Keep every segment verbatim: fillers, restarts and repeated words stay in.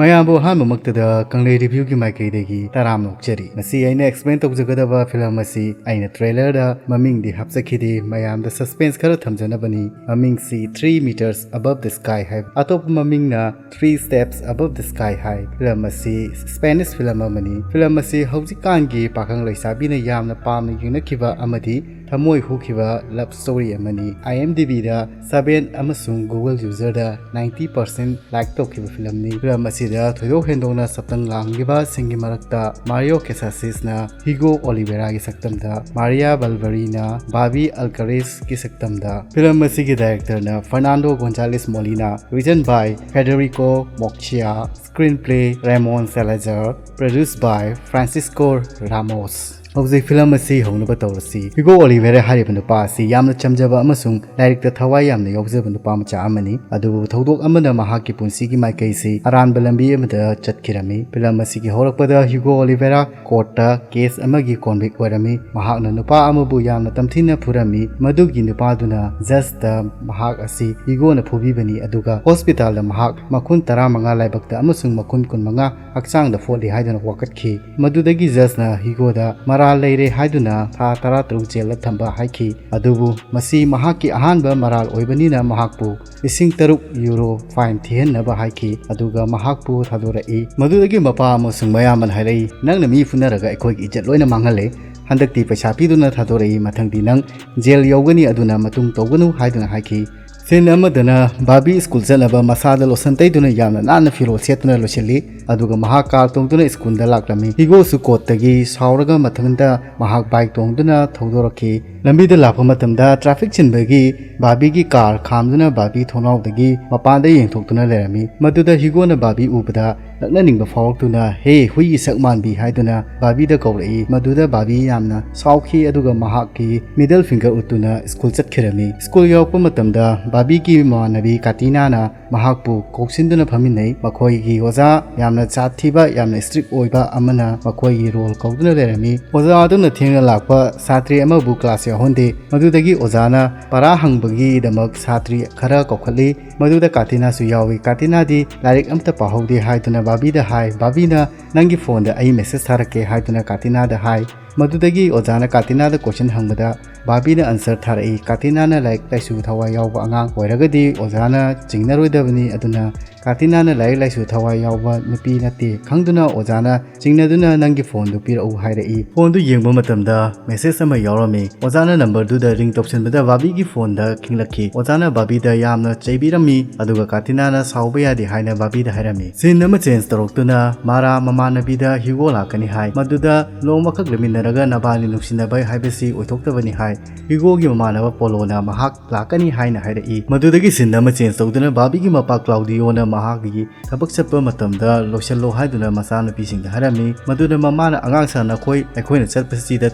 ꯃꯌꯥꯝꯕꯨ ꯑꯍꯥꯟꯕꯃꯛꯇꯗ ꯀꯪꯂꯩ ꯔꯤꯚ꯭ꯌꯨꯒꯤ ꯃꯥꯏꯀꯩꯗꯒꯤ ꯇꯔꯥꯝꯅ ꯑꯣꯛꯆꯔꯤ꯫ ꯃꯁꯤ ꯑꯩꯅ ꯑꯦꯛꯁꯄ꯭ꯂꯦꯟ ꯇꯧꯖꯒꯗꯕ ꯐꯤꯂꯝ ꯑꯁꯤ ꯑꯩꯅ ꯇ꯭ꯔꯦꯂꯔꯗ ꯃꯃꯤꯡꯗꯤ ꯍꯥꯞꯆꯈꯤꯗꯦ, ꯃꯌꯥꯝꯗ ꯁꯁꯄꯦꯟꯁ ꯈꯔ ꯊꯝꯖꯅꯕꯅꯤ꯫ ꯃꯃꯤꯡꯁꯤ Three Meters Above the Sky ꯍꯥꯏꯕ, ꯑꯇꯣꯞꯄ ꯃꯃꯤꯡꯅ Three Steps Above the Sky ꯍꯥꯏ꯫ ꯐꯤꯂꯝ ꯑꯁꯤ ꯁ꯭ꯄꯦꯅꯤꯁ ꯐꯤꯂꯝ ꯑꯃꯅꯤ꯫ ꯐꯤꯂꯝ ꯑꯁꯤ ꯍꯧꯖꯤꯛꯀꯥꯟꯒꯤ ꯄꯥꯈꯪ ꯂꯩꯁꯥꯕꯤꯅ ꯌꯥꯝꯅ ꯄꯥꯝꯅ ꯌꯦꯡꯅꯈꯤꯕ ꯑꯃꯗꯤ ꯊꯃꯣꯏ ꯍꯨꯈꯤꯕ ꯂꯞ ꯁ꯭ꯇꯣꯔꯤ ꯑꯃꯅꯤ꯫ IMDbꯗ seven ꯑꯃꯁꯨꯡ Google ꯌꯨꯖꯔꯗ ninety percent ꯂꯥꯏꯛ ꯇꯧꯈꯤꯕ ꯐꯤꯂꯝꯅꯤ꯫ ꯐꯤꯂꯝ ꯑꯁꯤꯗ ꯊꯣꯏꯗꯣꯛ ꯍꯦꯟꯗꯣꯛꯅ ꯁꯛꯇꯝ ꯂꯥꯡꯂꯤꯕꯁꯤꯡꯒꯤ ꯃꯔꯛꯇ ꯃꯥꯔꯤꯌꯣ ꯀꯦꯁꯥꯁꯤꯁꯅ ꯍꯤꯒꯣ ꯑꯣꯂꯤꯚꯦꯔꯥꯒꯤ ꯁꯛꯇꯝꯗ, ꯃꯥꯔꯤꯌꯥ ꯕꯜꯕꯔꯤꯅ ꯕꯥꯕꯤ ꯑꯜꯀꯔꯤꯁꯀꯤ ꯁꯛꯇꯝꯗ꯫ ꯐꯤꯂꯝ ꯑꯁꯤꯒꯤ ꯗꯥꯏꯔꯦꯛꯇꯔꯅ ꯐꯔꯅꯥꯟꯗꯣ ꯒꯣꯟꯖꯥꯂꯦꯁ ꯃꯣꯂꯤꯅꯥ, ꯔꯤꯖꯟ ꯕꯥꯏ ꯐꯦꯗꯦꯔꯤꯀꯣ ꯃꯣꯛꯁꯤꯌꯥ, ꯁ꯭ꯀ꯭ꯔꯤꯟ ꯄ꯭ꯂꯦ ꯔꯦꯃꯣꯟ ꯁꯦꯂꯦꯖꯔ, ꯄ꯭ꯔꯣꯗ꯭ꯌꯨꯁ ꯕꯥꯏ ꯐ꯭ꯔꯥꯟꯁꯤꯁꯀꯣ ꯔꯥꯃꯣꯁ꯫ ꯍꯧꯖꯤꯛ ꯐꯤꯂꯝ ꯑꯁꯤ ꯍꯧꯅꯕ ꯇꯧꯔꯁꯤ꯫ ꯍꯤꯒꯣ ꯑꯣꯂꯤꯚꯦꯔꯥ ꯍꯥꯏꯔꯤꯕ ꯅꯨꯄꯥ ꯑꯁꯤ ꯌꯥꯝꯅ ꯆꯝꯖꯕ ꯑꯃꯁꯨꯡ ꯂꯥꯏꯔꯤꯛꯇ ꯊꯋꯥꯏ ꯌꯥꯝꯅ ꯌꯥꯎꯖꯕ ꯅꯨꯄꯥ ꯃꯆꯥ ꯑꯃꯅꯤ, ꯑꯗꯨꯕꯨ ꯊꯧꯗꯣꯛ ꯑꯃꯅ ꯃꯍꯥꯛꯀꯤ ꯄꯨꯟꯁꯤꯒꯤ ꯃꯥꯏꯀꯩꯁꯤ ꯑꯔꯥꯟꯕ ꯂꯝꯕꯤ ꯑꯃꯗ ꯆꯠꯈꯤꯔꯝꯃꯤ꯫ ꯐꯤꯂꯝ ꯑꯁꯤꯒꯤ ꯍꯧꯔꯛꯄꯗ ꯍꯤꯒꯣ ꯑꯣꯂꯤꯚꯦꯔꯥ ꯀꯣꯔꯠꯇ ꯀꯦꯁ ꯑꯃꯒꯤ ꯀꯣꯟꯚꯤꯛ ꯑꯣꯏꯔꯝꯃꯤ꯫ ꯃꯍꯥꯛꯅ ꯅꯨꯄꯥ ꯑꯃꯕꯨ ꯌꯥꯝꯅ ꯇꯝꯊꯤꯅ ꯐꯨꯔꯝꯃꯤ꯫ ꯃꯗꯨꯒꯤ ꯅꯨꯄꯥꯗꯨꯅ ꯖꯖꯇ ꯃꯍꯥꯛ ꯑꯁꯤ ꯍꯤꯒꯣꯅ ꯐꯨꯕꯤꯕꯅꯤ, ꯑꯗꯨꯒ ꯍꯣꯁꯄꯤꯇꯥꯜꯗ ꯃꯍꯥꯛ ꯃꯈꯨꯟ ꯇꯔꯥꯃꯉꯥ ꯂꯥꯏꯕꯛꯇ ꯑꯃꯁꯨꯡ ꯃꯈꯨꯟ ꯀꯨꯟꯃꯉꯥ ꯍꯛꯆꯥꯡꯗ ꯐꯣꯠꯂꯤ ꯍꯥꯏꯗꯨꯅ ꯋꯥꯀꯠꯈꯤ꯫ ꯃꯗꯨꯗꯒꯤ ꯖꯖꯅ ꯍꯤꯒꯣꯗ ꯃꯔꯥꯜ ꯂꯩꯔꯦ ꯍꯥꯏꯗꯨꯅ ꯊꯥ ꯇꯔꯥꯇꯔꯨꯛ ꯖꯦꯜꯗ ꯊꯝꯕ ꯍꯥꯏꯈꯤ꯫ ꯑꯗꯨꯕꯨ ꯃꯁꯤ ꯃꯍꯥꯛꯀꯤ ꯑꯍꯥꯟꯕ ꯃꯔꯥꯜ ꯑꯣꯏꯕꯅꯤꯅ ꯃꯍꯥꯛꯄꯨ ꯂꯤꯁꯤꯡ ꯇꯔꯨꯛ ꯌꯨꯔꯣ ꯐꯥꯏꯟ ꯊꯤꯍꯟꯅꯕ ꯍꯥꯏꯈꯤ, ꯑꯗꯨꯒ ꯃꯍꯥꯛꯄꯨ ꯊꯥꯗꯣꯔꯛꯏ꯫ ꯃꯗꯨꯗꯒꯤ ꯃꯄꯥ ꯑꯃꯁꯨꯡ ꯃꯌꯥꯝꯕꯅ ꯍꯥꯏꯔꯛꯏ, "ꯅꯪꯅ ꯃꯤ ꯐꯨꯅꯔꯒ ꯑꯩꯈꯣꯏꯒꯤ ꯏꯖꯠ ꯂꯣꯏꯅ ꯃꯥꯡꯍꯜꯂꯦ꯫ ꯍꯟꯗꯛꯇꯤ ꯄꯩꯁꯥ ꯄꯤꯗꯨꯅ ꯊꯥꯗꯣꯔꯛꯏ, ꯃꯊꯪꯗꯤ ꯅꯪ ꯖꯦꯜ ꯌꯧꯒꯅꯤ, ꯑꯗꯨꯅ ꯃꯇꯨꯡ ꯇꯧꯒꯅꯨ" ꯍꯥꯏꯗꯨꯅ ꯍꯥꯏꯈꯤ꯫ ꯁꯤꯟ ꯑꯃꯗꯅ ꯕꯥꯕꯤ ꯁ꯭ꯀꯨꯜ ꯆꯠꯅꯕ ꯃꯁꯥꯗ ꯂꯣꯁꯟ ꯇꯩꯗꯨꯅ ꯌꯥꯝꯅ ꯅꯥꯟꯅ ꯐꯤꯔꯣꯜ ꯁꯦꯠꯇꯨꯅ ꯂꯣꯏꯁꯤꯜꯂꯤ, ꯑꯗꯨꯒ ꯃꯍꯥꯛ ꯀꯥꯔ ꯇꯣꯡꯗꯨꯅ ꯁ꯭ꯀꯨꯜꯗ ꯂꯥꯛꯂꯝꯃꯤ꯫ ꯍꯤꯒꯣꯁꯨ ꯀꯣꯔꯠꯇꯒꯤ ꯁꯥꯎꯔꯒ ꯃꯊꯟꯇ ꯃꯍꯥꯛ ꯕꯥꯏꯛ ꯇꯣꯡꯗꯨꯅ ꯊꯧꯗꯣꯔꯛꯈꯤ꯫ ꯂꯝꯕꯤꯗ ꯂꯥꯛꯄ ꯃꯇꯝꯗ ꯇ꯭ꯔꯥꯐꯤꯛ ꯆꯤꯟꯕꯒꯤ ꯕꯥꯕꯤꯒꯤ ꯀꯥꯔ ꯈꯥꯝꯗꯨꯅ ꯕꯥꯕꯤ ꯊꯣꯡꯅꯥꯎꯗꯒꯤ ꯃꯄꯥꯟꯗ ꯌꯦꯡꯊꯣꯛꯇꯨꯅ ꯂꯩꯔꯝꯃꯤ꯫ ꯃꯗꯨꯗ ꯍꯤꯒꯣꯅ ꯕꯥꯕꯤ ꯎꯕꯗ ꯂꯛꯅꯅꯤꯡꯕ ꯐꯥꯎꯔꯛꯇꯨꯅ, "ꯍꯦ, ꯍꯨꯏꯒꯤ ꯁꯛ ꯃꯥꯟꯕꯤ" ꯍꯥꯏꯗꯨꯅ ꯕꯥꯕꯤꯗ ꯀꯧꯔꯛꯏ꯫ ꯃꯗꯨꯗ ꯕꯥꯕꯤ ꯌꯥꯝꯅ ꯁꯥꯎꯈꯤ, ꯑꯗꯨꯒ ꯃꯍꯥꯛꯀꯤ ꯃꯤꯗꯜ ꯐꯤꯡꯒꯔ ꯎꯠꯇꯨꯅ ꯁ꯭ꯀꯨꯜ ꯆꯠꯈꯤꯔꯝꯃꯤ꯫ ꯁ꯭ꯀꯨꯜ ꯌꯧꯔꯛꯄ ꯃꯇꯝꯗ ꯕꯥꯕꯤꯒꯤ ꯃꯃꯥꯟꯅꯕꯤ ꯀꯥꯇꯤꯅꯥꯅ ꯃꯍꯥꯛꯄꯨ ꯀꯧꯁꯤꯟꯗꯨꯅ ꯐꯝꯃꯤꯟꯅꯩ꯫ ꯃꯈꯣꯏꯒꯤ ꯑꯣꯖꯥ ꯌꯥꯝꯅ ꯖꯥꯠ ꯊꯤꯕ, ꯌꯥꯝꯅ ꯏꯁꯇ꯭ꯔꯤꯛ ꯑꯣꯏꯕ ꯑꯃꯅ ꯃꯈꯣꯏꯒꯤ ꯔꯣꯜ ꯀꯧꯗꯨꯅ ꯂꯩꯔꯝꯃꯤ꯫ ꯑꯣꯖꯥ ꯑꯗꯨꯅ ꯊꯦꯡꯅ ꯂꯥꯛꯄ ꯁꯥꯇ꯭ꯔꯤ ꯑꯃꯕꯨ ꯀ꯭ꯂꯥꯁ ꯌꯥꯎꯍꯟꯗꯦ꯫ ꯃꯗꯨꯗꯒꯤ ꯑꯣꯖꯥꯅ ꯄꯔꯥ ꯍꯪꯕꯒꯤꯗꯃꯛ ꯁꯥꯇ꯭ꯔꯤ ꯈꯔ ꯀꯧꯈꯠꯂꯤ꯫ ꯃꯗꯨꯗ ꯀꯥꯇꯤꯅꯥꯁꯨ ꯌꯥꯎꯏ꯫ ꯀꯥꯇꯤꯅꯥꯗꯤ ꯂꯥꯏꯔꯤꯛ ꯑꯝꯇ ꯄꯥꯍꯧꯗꯦ ꯍꯥꯏꯗꯨꯅ ꯕꯥꯕꯤꯗ ꯍꯥꯏ꯫ ꯕꯥꯕꯤꯅ, "ꯅꯪꯒꯤ ꯐꯣꯟꯗ ꯑꯩ ꯃꯦꯁꯦꯖ ꯊꯥꯔꯛꯀꯦ" ꯍꯥꯏꯗꯨꯅ ꯀꯥꯇꯤꯅꯥꯗ ꯍꯥꯏ꯫ ꯃꯗꯨꯗꯒꯤ ꯑꯣꯖꯥꯅ ꯀꯥꯇꯤꯅꯥꯗ ꯀꯣꯏꯁꯟ ꯍꯪꯕꯗ ꯕꯥꯕꯤꯅ ꯑꯟꯁꯔ ꯊꯥꯔꯛꯏ꯫ ꯀꯥꯇꯤꯅꯥꯅ ꯂꯥꯏꯔꯤꯛ ꯂꯥꯏꯁꯨ ꯊꯋꯥꯏ ꯌꯥꯎꯕ ꯑꯉꯥꯡ ꯑꯣꯏꯔꯒꯗꯤ ꯑꯣꯖꯥꯅ ꯆꯤꯡꯅꯔꯣꯏꯗꯕꯅꯤ, ꯑꯗꯨꯅ ꯀꯥꯇꯤꯅꯥꯅ ꯂꯥꯏꯔꯤꯛ ꯂꯥꯏꯁꯨ ꯊꯋꯥꯏ ꯌꯥꯎꯕ ꯅꯨꯄꯤ ꯅꯠꯇꯦ ꯈꯪꯗꯨꯅ ꯑꯣꯖꯥꯅ ꯆꯤꯡꯅꯗꯨꯅ "ꯅꯪꯒꯤ ꯐꯣꯟꯗꯨ ꯄꯤꯔꯛꯎ" ꯍꯥꯏꯔꯛꯏ꯫ ꯐꯣꯟꯗꯨ ꯌꯦꯡꯕ ꯃꯇꯝꯗ ꯃꯦꯁꯦꯖ ꯑꯃ ꯌꯥꯎꯔꯝꯃꯤ꯫ ꯑꯣꯖꯥꯅ ꯅꯝꯕꯔꯗꯨꯗ ꯔꯤꯡ ꯇꯧꯁꯤꯟꯕꯗ ꯕꯥꯕꯤꯒꯤ ꯐꯣꯟꯗ ꯈꯤꯡꯂꯛꯈꯤ꯫ ꯑꯣꯖꯥꯅ ꯕꯥꯕꯤꯗ ꯌꯥꯝꯅ ꯆꯩꯕꯤꯔꯝꯃꯤ, ꯑꯗꯨꯒ ꯀꯥꯇꯤꯅꯥꯅ ꯁꯥꯎꯕ ꯌꯥꯗꯦ ꯍꯥꯏꯅ ꯕꯥꯕꯤꯗ ꯍꯥꯏꯔꯝꯃꯤ꯫ ꯁꯤꯟ ꯑꯃ ꯆꯦꯟꯖ ꯇꯧꯔꯛꯇꯨꯅ ꯃꯥꯔꯥ ꯃꯃꯥꯟꯅꯕꯤꯗ ꯍ꯭ꯌꯨꯒꯣ ꯂꯥꯛꯀꯅꯤ ꯍꯥꯏ꯫ ꯃꯗꯨꯗ ꯅꯣꯡꯃꯈꯛ ꯂꯩꯃꯤꯟꯅꯔꯒ ꯅꯕꯥꯅꯤ ꯅꯨꯡꯁꯤꯅꯕ ꯍꯥꯏꯕꯁꯤ ꯑꯣꯏꯊꯣꯛꯇꯕꯅꯤ ꯍꯥꯏ꯫ ꯍ꯭ꯌꯨꯒꯣꯒꯤ ꯃꯃꯥꯟꯅꯕ ꯄꯣꯂꯣꯅ ꯃꯍꯥꯛ ꯂꯥꯛꯀꯅꯤ ꯍꯥꯏꯅ ꯍꯥꯏꯔꯛꯏ꯫ ꯃꯗꯨꯗꯒꯤ ꯁꯤꯟ ꯑꯃ ꯆꯦꯟꯖ ꯇꯧꯗꯨꯅ ꯕꯥꯕꯤꯒꯤ ꯃꯄꯥ ꯀ꯭ꯂꯥꯎꯗꯤꯌꯣꯅ ꯃꯍꯥꯛꯀꯤ ꯊꯕꯛ ꯆꯠꯄ ꯃꯇꯝꯗ ꯂꯣꯏꯁꯤꯜꯂꯣ ꯍꯥꯏꯗꯨꯅ ꯃꯆꯥꯅꯨꯄꯤꯁꯤꯡꯗ ꯍꯥꯏꯔꯝꯃꯤ꯫ ꯃꯗꯨꯗ ꯃꯃꯥꯅ, "ꯑꯉꯥꯡ ꯁꯥ, ꯅꯈꯣꯏ ꯑꯩꯈꯣꯏꯅ ꯆꯠꯄꯁꯤꯗ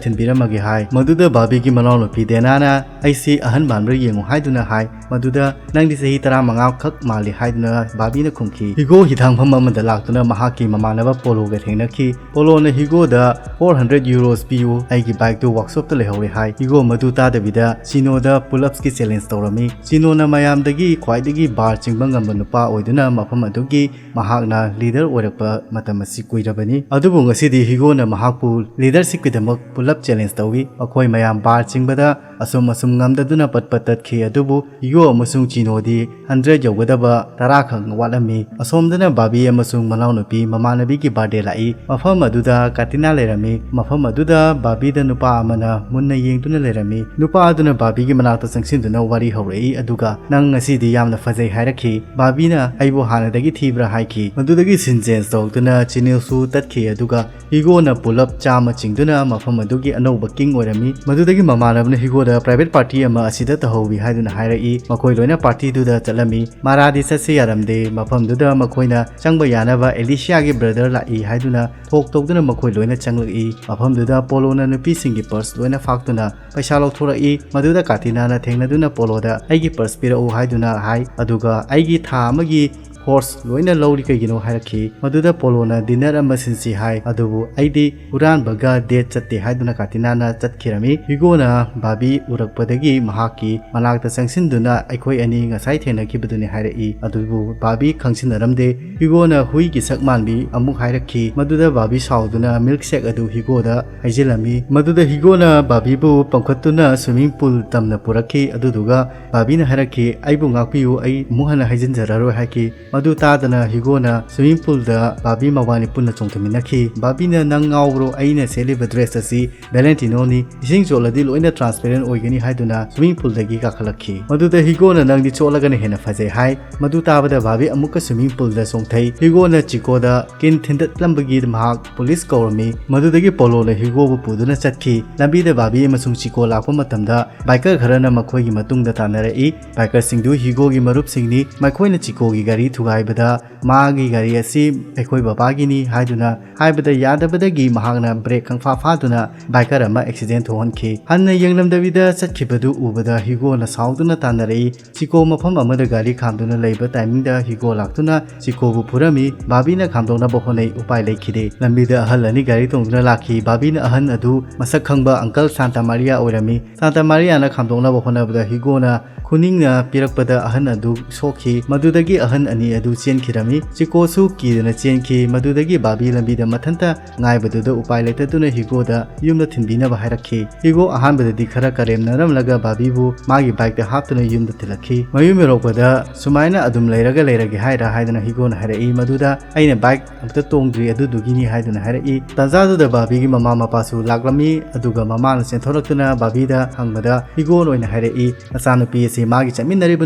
ꯊꯤꯟꯕꯤꯔꯝꯃꯒꯦ" ꯍꯥꯏ꯫ ꯃꯗꯨꯗ ꯕꯥꯕꯤꯒꯤ ꯃꯅꯥꯎꯅꯨꯄꯤ ꯗꯦꯅꯥꯅ, "ꯑꯩꯁꯤ ꯑꯍꯟ ꯃꯥꯟꯕ꯭ꯔꯥ ꯌꯦꯡꯉꯨ" ꯍꯥꯏꯗꯨꯅ ꯍꯥꯏ꯫ ꯃꯗꯨꯗ, "ꯅꯪꯗꯤ ꯆꯍꯤ ꯇꯔꯥꯃꯉꯥ ꯈꯛ ꯃꯥꯜꯂꯤ" ꯍꯥꯏꯗꯨꯅ ꯕꯥꯕꯤꯅ ꯈꯨꯝꯈꯤ꯫ ꯍꯤꯒꯣ ꯍꯤꯊꯥꯡꯐꯝ ꯑꯃꯗ ꯂꯥꯛꯇꯨꯅ ꯃꯍꯥꯛꯀꯤ ꯃꯃꯥꯟꯅꯕ ꯄꯣꯂꯣꯒ ꯊꯦꯡꯅꯈꯤ꯫ ꯄꯣꯂꯣꯅ ꯍꯤꯒꯣꯗ, "Four hundred euros ꯄꯤꯌꯨ, ꯑꯩꯒꯤ ꯕꯥꯏꯛꯇꯨ ꯋꯥꯛꯁꯣꯞꯇ ꯂꯩꯍꯧꯔꯦ" ꯍꯥꯏ꯫ ꯍꯤꯒꯣ ꯃꯗꯨ ꯇꯥꯗꯕꯤꯗ ꯆꯤꯅꯣꯗ ꯄꯨꯂꯞꯁꯀꯤ ꯆꯦꯂꯦꯟꯖ ꯇꯧꯔꯝꯃꯤ꯫ ꯆꯤꯅꯣꯅ ꯃꯌꯥꯝꯗꯒꯤ ꯈ꯭ꯋꯥꯏꯗꯒꯤ ꯕꯥꯔ ꯆꯤꯡꯕ ꯉꯝꯕ ꯅꯨꯄꯥ ꯑꯣꯏꯗꯨꯅ ꯃꯐꯝ ꯑꯗꯨꯒꯤ ꯃꯍꯥꯛꯅ ꯂꯤꯗꯔ ꯑꯣꯏꯔꯛꯄ ꯃꯇꯝ ꯑꯁꯤ ꯀꯨꯏꯔꯕꯅꯤ꯫ ꯑꯗꯨꯕꯨ ꯉꯁꯤꯗꯤ ꯍꯤꯒꯣꯅ ꯃꯍꯥꯛꯄꯨ ꯂꯤꯗꯔꯁꯤꯞꯀꯤꯗꯃꯛ ꯄꯨꯂꯞ ꯆꯦꯂꯦꯟꯖ ꯇꯧꯏ꯫ ꯃꯈꯣꯏ ꯃꯌꯥꯝ ꯕꯥꯔ ꯆꯤꯡꯕꯗ ꯑꯁꯨꯝ ꯑꯁꯨꯝ ꯉꯝꯗꯗꯨꯅ ꯄꯠ ꯄꯠ ꯇꯠꯈꯤ꯫ ꯑꯗꯨꯕꯨ ꯍꯤꯒꯣ ꯑꯃꯁꯨꯡ ꯆꯤꯅꯣꯗꯤ ꯍꯟꯗ꯭ꯔꯦꯠ ꯌꯧꯒꯗꯕ ꯇꯔꯥ ꯈꯛ ꯋꯥꯠꯂꯝꯃꯤ꯫ ꯑꯁꯣꯝꯗꯅ ꯕꯥꯕꯤ ꯑꯃꯁꯨꯡ ꯃꯅꯥꯎꯅꯨꯄꯤ ꯃꯃꯥꯟꯅꯕꯤꯒꯤ ꯕꯥꯔꯗꯦ ꯂꯥꯛꯏ꯫ ꯃꯐꯝ ꯑꯗꯨꯗ ꯀꯥꯇꯤꯅꯥ ꯂꯩꯔꯝꯃꯤ꯫ ꯃꯐꯝ ꯑꯗꯨꯗ ꯕꯥꯕꯤꯗ ꯅꯨꯄꯥ ꯑꯃꯅ ꯃꯨꯟꯅ ꯌꯦꯡꯗꯨꯅ ꯂꯩꯔꯝꯃꯤ꯫ ꯅꯨꯄꯥ ꯑꯗꯨꯅ ꯕꯥꯕꯤꯒꯤ ꯃꯅꯥꯛꯇ ꯆꯪꯁꯤꯟꯗꯨꯅ ꯋꯥꯔꯤ ꯍꯧꯔꯛꯏ, ꯑꯗꯨꯒ "ꯅꯪ ꯉꯁꯤꯗꯤ ꯌꯥꯝꯅ ꯐꯖꯩ" ꯍꯥꯏꯔꯛꯈꯤ꯫ ꯕꯥꯕꯤꯅ, "ꯑꯩꯕꯨ ꯍꯥꯟꯅꯗꯒꯤ ꯊꯤꯕ꯭ꯔꯥ ꯍꯥꯏꯈꯤ꯫ ꯃꯗꯨꯗꯒꯤ scene change ꯇꯧꯔꯛꯇꯨꯅ channel ꯁꯨ ꯇꯠꯈꯤ, ꯑꯗꯨꯒ ꯍ꯭ꯌꯨꯒꯣꯅ ꯄꯨꯂꯞ ꯆꯥꯝꯃ ꯆꯤꯡꯗꯨꯅ ꯃꯐꯝ ꯑꯗꯨꯒꯤ ꯑꯅꯧꯕ king ꯑꯣꯏꯔꯝꯃꯤ꯫ ꯃꯗꯨꯗꯒꯤ ꯃꯃꯥꯟꯅꯕꯅ ꯍ꯭ꯌꯨꯒꯣꯗ private party ꯑꯃ ꯑꯁꯤꯗ ꯇꯧꯍꯧꯏ ꯍꯥꯏꯗꯨꯅ ꯍꯥꯏꯔꯛꯏ꯫ ꯃꯈꯣꯏ ꯂꯣꯏꯅ party ꯗꯨꯗ ꯆꯠꯂꯝꯃꯤ꯫ ꯃꯥꯔꯥꯗꯤ ꯆꯠꯁꯤ ꯌꯥꯔꯝꯗꯦ꯫ ꯃꯐꯝꯗꯨꯗ ꯃꯈꯣꯏꯅ ꯆꯪꯕ ꯌꯥꯅꯕ ꯑꯦꯂꯤꯁꯤꯌꯥꯒꯤ brother ꯂꯥꯛꯏ ꯍꯥꯏꯗꯨꯅ ꯊꯣꯛ ꯇꯧꯗꯨꯅ ꯃꯈꯣꯏ ꯂꯣꯏꯅ ꯆꯪꯂꯛꯏ꯫ ꯃꯐꯝꯗꯨꯗ ꯄꯣꯂꯣꯅ ꯅꯨꯄꯤꯁꯤꯡꯒꯤ purse ꯂꯣꯏꯅ ꯐꯥꯛꯇꯨꯅ ꯄꯩꯁꯥ ꯂꯧꯊꯣꯔꯛꯏ꯫ ꯃꯗꯨꯗ ꯀꯥꯇꯤꯅꯥꯅ ꯊꯦꯡꯅꯗꯨꯅ ꯄꯣꯂꯣꯗ "ꯑꯩꯒꯤ purse ꯄꯤꯔꯛꯎ" ꯍꯥꯏꯗꯨꯅ ꯍꯥꯏ, ꯑꯗꯨꯒ "ꯑꯩꯒꯤ ꯊꯥ ꯑꯃꯒꯤ horse ꯂꯣꯏꯅ ꯂꯧꯔꯤ ꯀꯩꯒꯤꯅꯣ?" ꯍꯥꯏꯔꯛꯈꯤ꯫ ꯃꯗꯨꯗ ꯄꯣꯂꯣꯅ dinner ꯑꯃ ꯁꯤꯟꯁꯤ ꯍꯥꯏ, ꯑꯗꯨꯕꯨ "ꯑꯩꯗꯤ ꯍꯨꯔꯥꯟꯕꯒ date ꯆꯠꯇꯦ" ꯍꯥꯏꯗꯨꯅ ꯀꯥꯇꯤꯅꯥꯅ ꯆꯠꯈꯤꯔꯝꯃꯤ꯫ ꯍ꯭ꯌꯨꯒꯣꯅ ꯕꯥꯕꯤ ꯎꯔꯛꯄꯗꯒꯤ ꯃꯍꯥꯛꯀꯤ ꯃꯅꯥꯛꯇ ꯆꯪꯁꯤꯟꯗꯨꯅ "ꯑꯩꯈꯣꯏ ꯑꯅꯤ ꯉꯁꯥꯏ ꯊꯦꯡꯅꯈꯤꯕꯗꯨꯅꯤ" ꯍꯥꯏꯔꯛꯏ, ꯑꯗꯨꯕꯨ ꯕꯥꯕꯤ ꯈꯪꯁꯤꯟꯅꯔꯝꯗꯦ꯫ ꯍ꯭ꯌꯨꯒꯣꯅ ꯍꯨꯏꯒꯤ ꯁꯛ ꯃꯥꯟꯕꯤ ꯑꯃꯨꯛ ꯍꯥꯏꯔꯛꯈꯤ꯫ ꯃꯗꯨꯗ ꯕꯥꯕꯤ ꯁꯥꯎꯗꯨꯅ milkshake ꯑꯗꯨ ꯍ꯭ꯌꯨꯒꯣꯗ ꯍꯩꯖꯤꯜꯂꯝꯃꯤ꯫ ꯃꯗꯨꯗ ꯍ꯭ꯌꯨꯒꯣꯅ ꯕꯥꯕꯤꯕꯨ ꯄꯝꯈꯠꯇꯨꯅ swimming pool ꯇꯝꯅ ꯄꯨꯔꯛꯈꯤ꯫ ꯑꯗꯨꯗꯨꯒ ꯕꯥꯕꯤꯅ ꯍꯥꯏꯔꯛꯈꯤ, "ꯑꯩꯕꯨ ꯉꯥꯛꯄꯤꯌꯨ, ꯑꯩ ꯑꯃꯨꯛ ꯍꯟꯅ ꯍꯩꯖꯤꯟꯖꯔꯔꯣꯏ" ꯍꯥꯏꯈꯤ꯫ ꯃꯗꯨ ꯇꯥꯗꯅ ꯍ꯭ꯌꯨꯒꯣꯅ swimming pool ꯗ ꯕꯥꯕꯤ ꯃꯕꯥꯅꯤ ꯄꯨꯟꯅ ꯆꯣꯡꯊꯃꯤꯟꯅꯈꯤ꯫ ꯕꯥꯕꯤꯅ, "ꯅꯪ ꯉꯥꯎꯕ꯭ꯔꯣ? ꯑꯩꯅ ꯁꯦꯠꯂꯤꯕ dress ꯑꯁꯤ Valentino ꯅꯤ꯫ ꯏꯁꯤꯡ ꯆꯣꯠꯂꯗꯤ ꯂꯣꯏꯅ transparent ꯑꯣꯏꯒꯅꯤ" ꯍꯥꯏꯗꯨꯅ swimming pool ꯗꯒꯤ ꯀꯥꯈꯠꯂꯛꯈꯤ꯫ ꯃꯗꯨꯗ ꯍ꯭ꯌꯨꯒꯣꯅ, "ꯅꯪꯗꯤ ꯆꯣꯠꯂꯒꯅ ꯍꯦꯟꯅ ꯐꯖꯩ" ꯍꯥꯏ꯫ ꯃꯗꯨ ꯇꯥꯕꯗ ꯕꯥꯕꯤ ꯑꯃꯨꯛꯀ swimming pool ꯗ ꯆꯣꯡꯊꯩ꯫ ꯍ꯭ꯌꯨꯒꯣꯅ ꯆꯤꯀꯣꯗ ꯀꯤꯟ ꯊꯤꯟꯗꯠꯂꯝꯕꯒꯤ ꯃꯍꯥꯛ police ꯀꯧꯔꯝꯃꯤ꯫ ꯃꯗꯨꯗꯒꯤ ꯄꯣꯂꯣꯅ ꯍ꯭ꯌꯨꯒꯣꯕꯨ ꯄꯨꯗꯨꯅ ꯆꯠꯈꯤ꯫ ꯂꯝꯕꯤꯗ ꯕꯥꯕꯤ ꯑꯃꯁꯨꯡ ꯆꯤꯀꯣ ꯂꯥꯛꯄ ꯃꯇꯝꯗ biker ꯈꯔꯅ ꯃꯈꯣꯏꯒꯤ ꯃꯇꯨꯡꯗ ꯇꯥꯟꯅꯔꯛꯏ꯫ Biker ꯁꯤꯡꯗꯨ ꯍ꯭ꯌꯨꯒꯣꯒꯤ ꯃꯔꯨꯞꯁꯤꯡꯅꯤ꯫ ꯃꯈꯣꯏꯅ ꯆꯤꯀꯣꯒꯤ ꯒꯥꯔꯤ ꯊꯨꯒꯥꯏꯕꯗ, "ꯃꯥꯒꯤ ꯒꯥꯔꯤ ꯑꯁꯤ ꯑꯩꯈꯣꯏ ꯕꯕꯥꯒꯤꯅꯤ" ꯍꯥꯏꯗꯨꯅ ꯍꯥꯏꯕꯗ ꯌꯥꯗꯕꯗꯒꯤ ꯃꯍꯥꯛꯅ brake ꯈꯪꯐꯥ ꯐꯥꯗꯨꯅ biker ꯑꯃ accident ꯊꯣꯛꯍꯟꯈꯤ꯫ ꯍꯟꯅ ꯌꯦꯡꯂꯝꯗꯕꯤꯗ ꯆꯠꯈꯤꯕꯗꯨ ꯎꯕꯗ ꯍ꯭ꯌꯨꯒꯣꯅ ꯁꯥꯎꯗꯨꯅ ꯇꯥꯟꯅꯔꯛꯏ꯫ ꯆꯤꯀꯣ ꯃꯐꯝ ꯑꯃꯗ ꯒꯥꯔꯤ ꯈꯥꯝꯗꯨꯅ ꯂꯩꯕ timing ꯗ ꯍ꯭ꯌꯨꯒꯣ ꯂꯥꯛꯇꯨꯅ ꯆꯤꯀꯣꯕꯨ ꯐꯨꯔꯝꯃꯤ꯫ ꯕꯥꯕꯤꯅ ꯈꯥꯝꯗꯣꯛꯅꯕ ꯍꯣꯠꯅꯩ, ꯎꯄꯥꯏ ꯂꯩꯈꯤꯗꯦ꯫ ꯂꯝꯕꯤꯗ ꯑꯍꯜ ꯑꯅꯤ ꯒꯥꯔꯤ ꯇꯣꯡꯗꯨꯅ ꯂꯥꯛꯈꯤ꯫ ꯕꯥꯕꯤꯅ ꯑꯍꯟ ꯑꯗꯨ ꯃꯁꯛ ꯈꯪꯕ uncle Santa Maria ꯑꯣꯏꯔꯝꯃꯤ꯫ Santa Maria ꯅ ꯈꯥꯝꯗꯣꯛꯅꯕ ꯍꯣꯠꯅꯕꯗ ꯍ꯭ꯌꯨꯒꯣꯅ ꯈꯨꯅꯤꯡꯅ ꯄꯤꯔꯛꯄꯗ ꯑꯍꯟ ꯑꯗꯨ ꯁꯣꯛꯈꯤ꯫ ꯃꯗꯨꯗꯒꯤ ꯑꯍꯟ ꯑꯅꯤ ꯑꯗꯨ ꯆꯦꯟꯈꯤꯔꯝꯃꯤ꯫ ꯆꯤꯀꯣꯁꯨ ꯀꯤꯗꯨꯅ ꯆꯦꯟꯈꯤ꯫ ꯃꯗꯨꯗꯒꯤ ꯕꯥꯕꯤ ꯂꯝꯕꯤꯗ ꯃꯊꯟꯇ ꯉꯥꯏꯕꯗꯨꯗ ꯎꯄꯥꯏ ꯂꯩꯇꯗꯨꯅ ꯍ꯭ꯌꯨꯒꯣꯗ ꯌꯨꯝꯗ ꯊꯤꯟꯕꯤꯅꯕ ꯍꯥꯏꯔꯛꯈꯤ꯫ ꯍ꯭ꯌꯨꯒꯣ ꯑꯍꯥꯟꯕꯗꯗꯤ ꯈꯔ ꯀꯔꯦꯝꯅꯔꯝꯂꯒ ꯕꯥꯕꯤꯕꯨ ꯃꯥꯒꯤ bike ꯇ ꯍꯥꯞꯇꯨꯅ ꯌꯨꯝꯗ ꯊꯤꯜꯂꯛꯈꯤ꯫ ꯃꯌꯨꯝ ꯌꯧꯔꯛꯄꯗ, "ꯁꯨꯃꯥꯏꯅ ꯑꯗꯨꯝ ꯂꯩꯔꯒ ꯂꯩꯔꯒꯦ ꯍꯥꯏꯔ?" ꯍꯥꯏꯗꯨꯅ ꯍ꯭ꯌꯨꯒꯣꯅ ꯍꯥꯏꯔꯛꯏ꯫ ꯃꯗꯨꯗ, "ꯑꯩꯅ bike ꯑꯃꯨꯛꯇ ꯇꯣꯡꯗ꯭ꯔꯤ ꯑꯗꯨꯗꯨꯒꯤꯅꯤ" ꯍꯥꯏꯗꯨꯅ ꯍꯥꯏꯔꯛꯏ꯫ ꯇꯥꯟꯖꯥꯗꯨꯗ ꯕꯥꯕꯤꯒꯤ ꯃꯃꯥ ꯃꯄꯥꯁꯨ ꯂꯥꯛꯂꯝꯃꯤ, ꯑꯗꯨꯒ ꯃꯃꯥꯅ ꯆꯦꯟꯊꯣꯔꯛꯇꯨꯅ ꯕꯥꯕꯤꯗ ꯍꯪꯕꯗ ꯍ꯭ꯌꯨꯒꯣꯅ ꯑꯣꯏꯅ ꯍꯥꯏꯔꯛꯏ, "ꯅꯆꯥꯅꯨꯄꯤ ꯑꯁꯤ ꯃꯥꯒꯤ ꯆꯠꯃꯤꯟꯅꯔꯤꯕ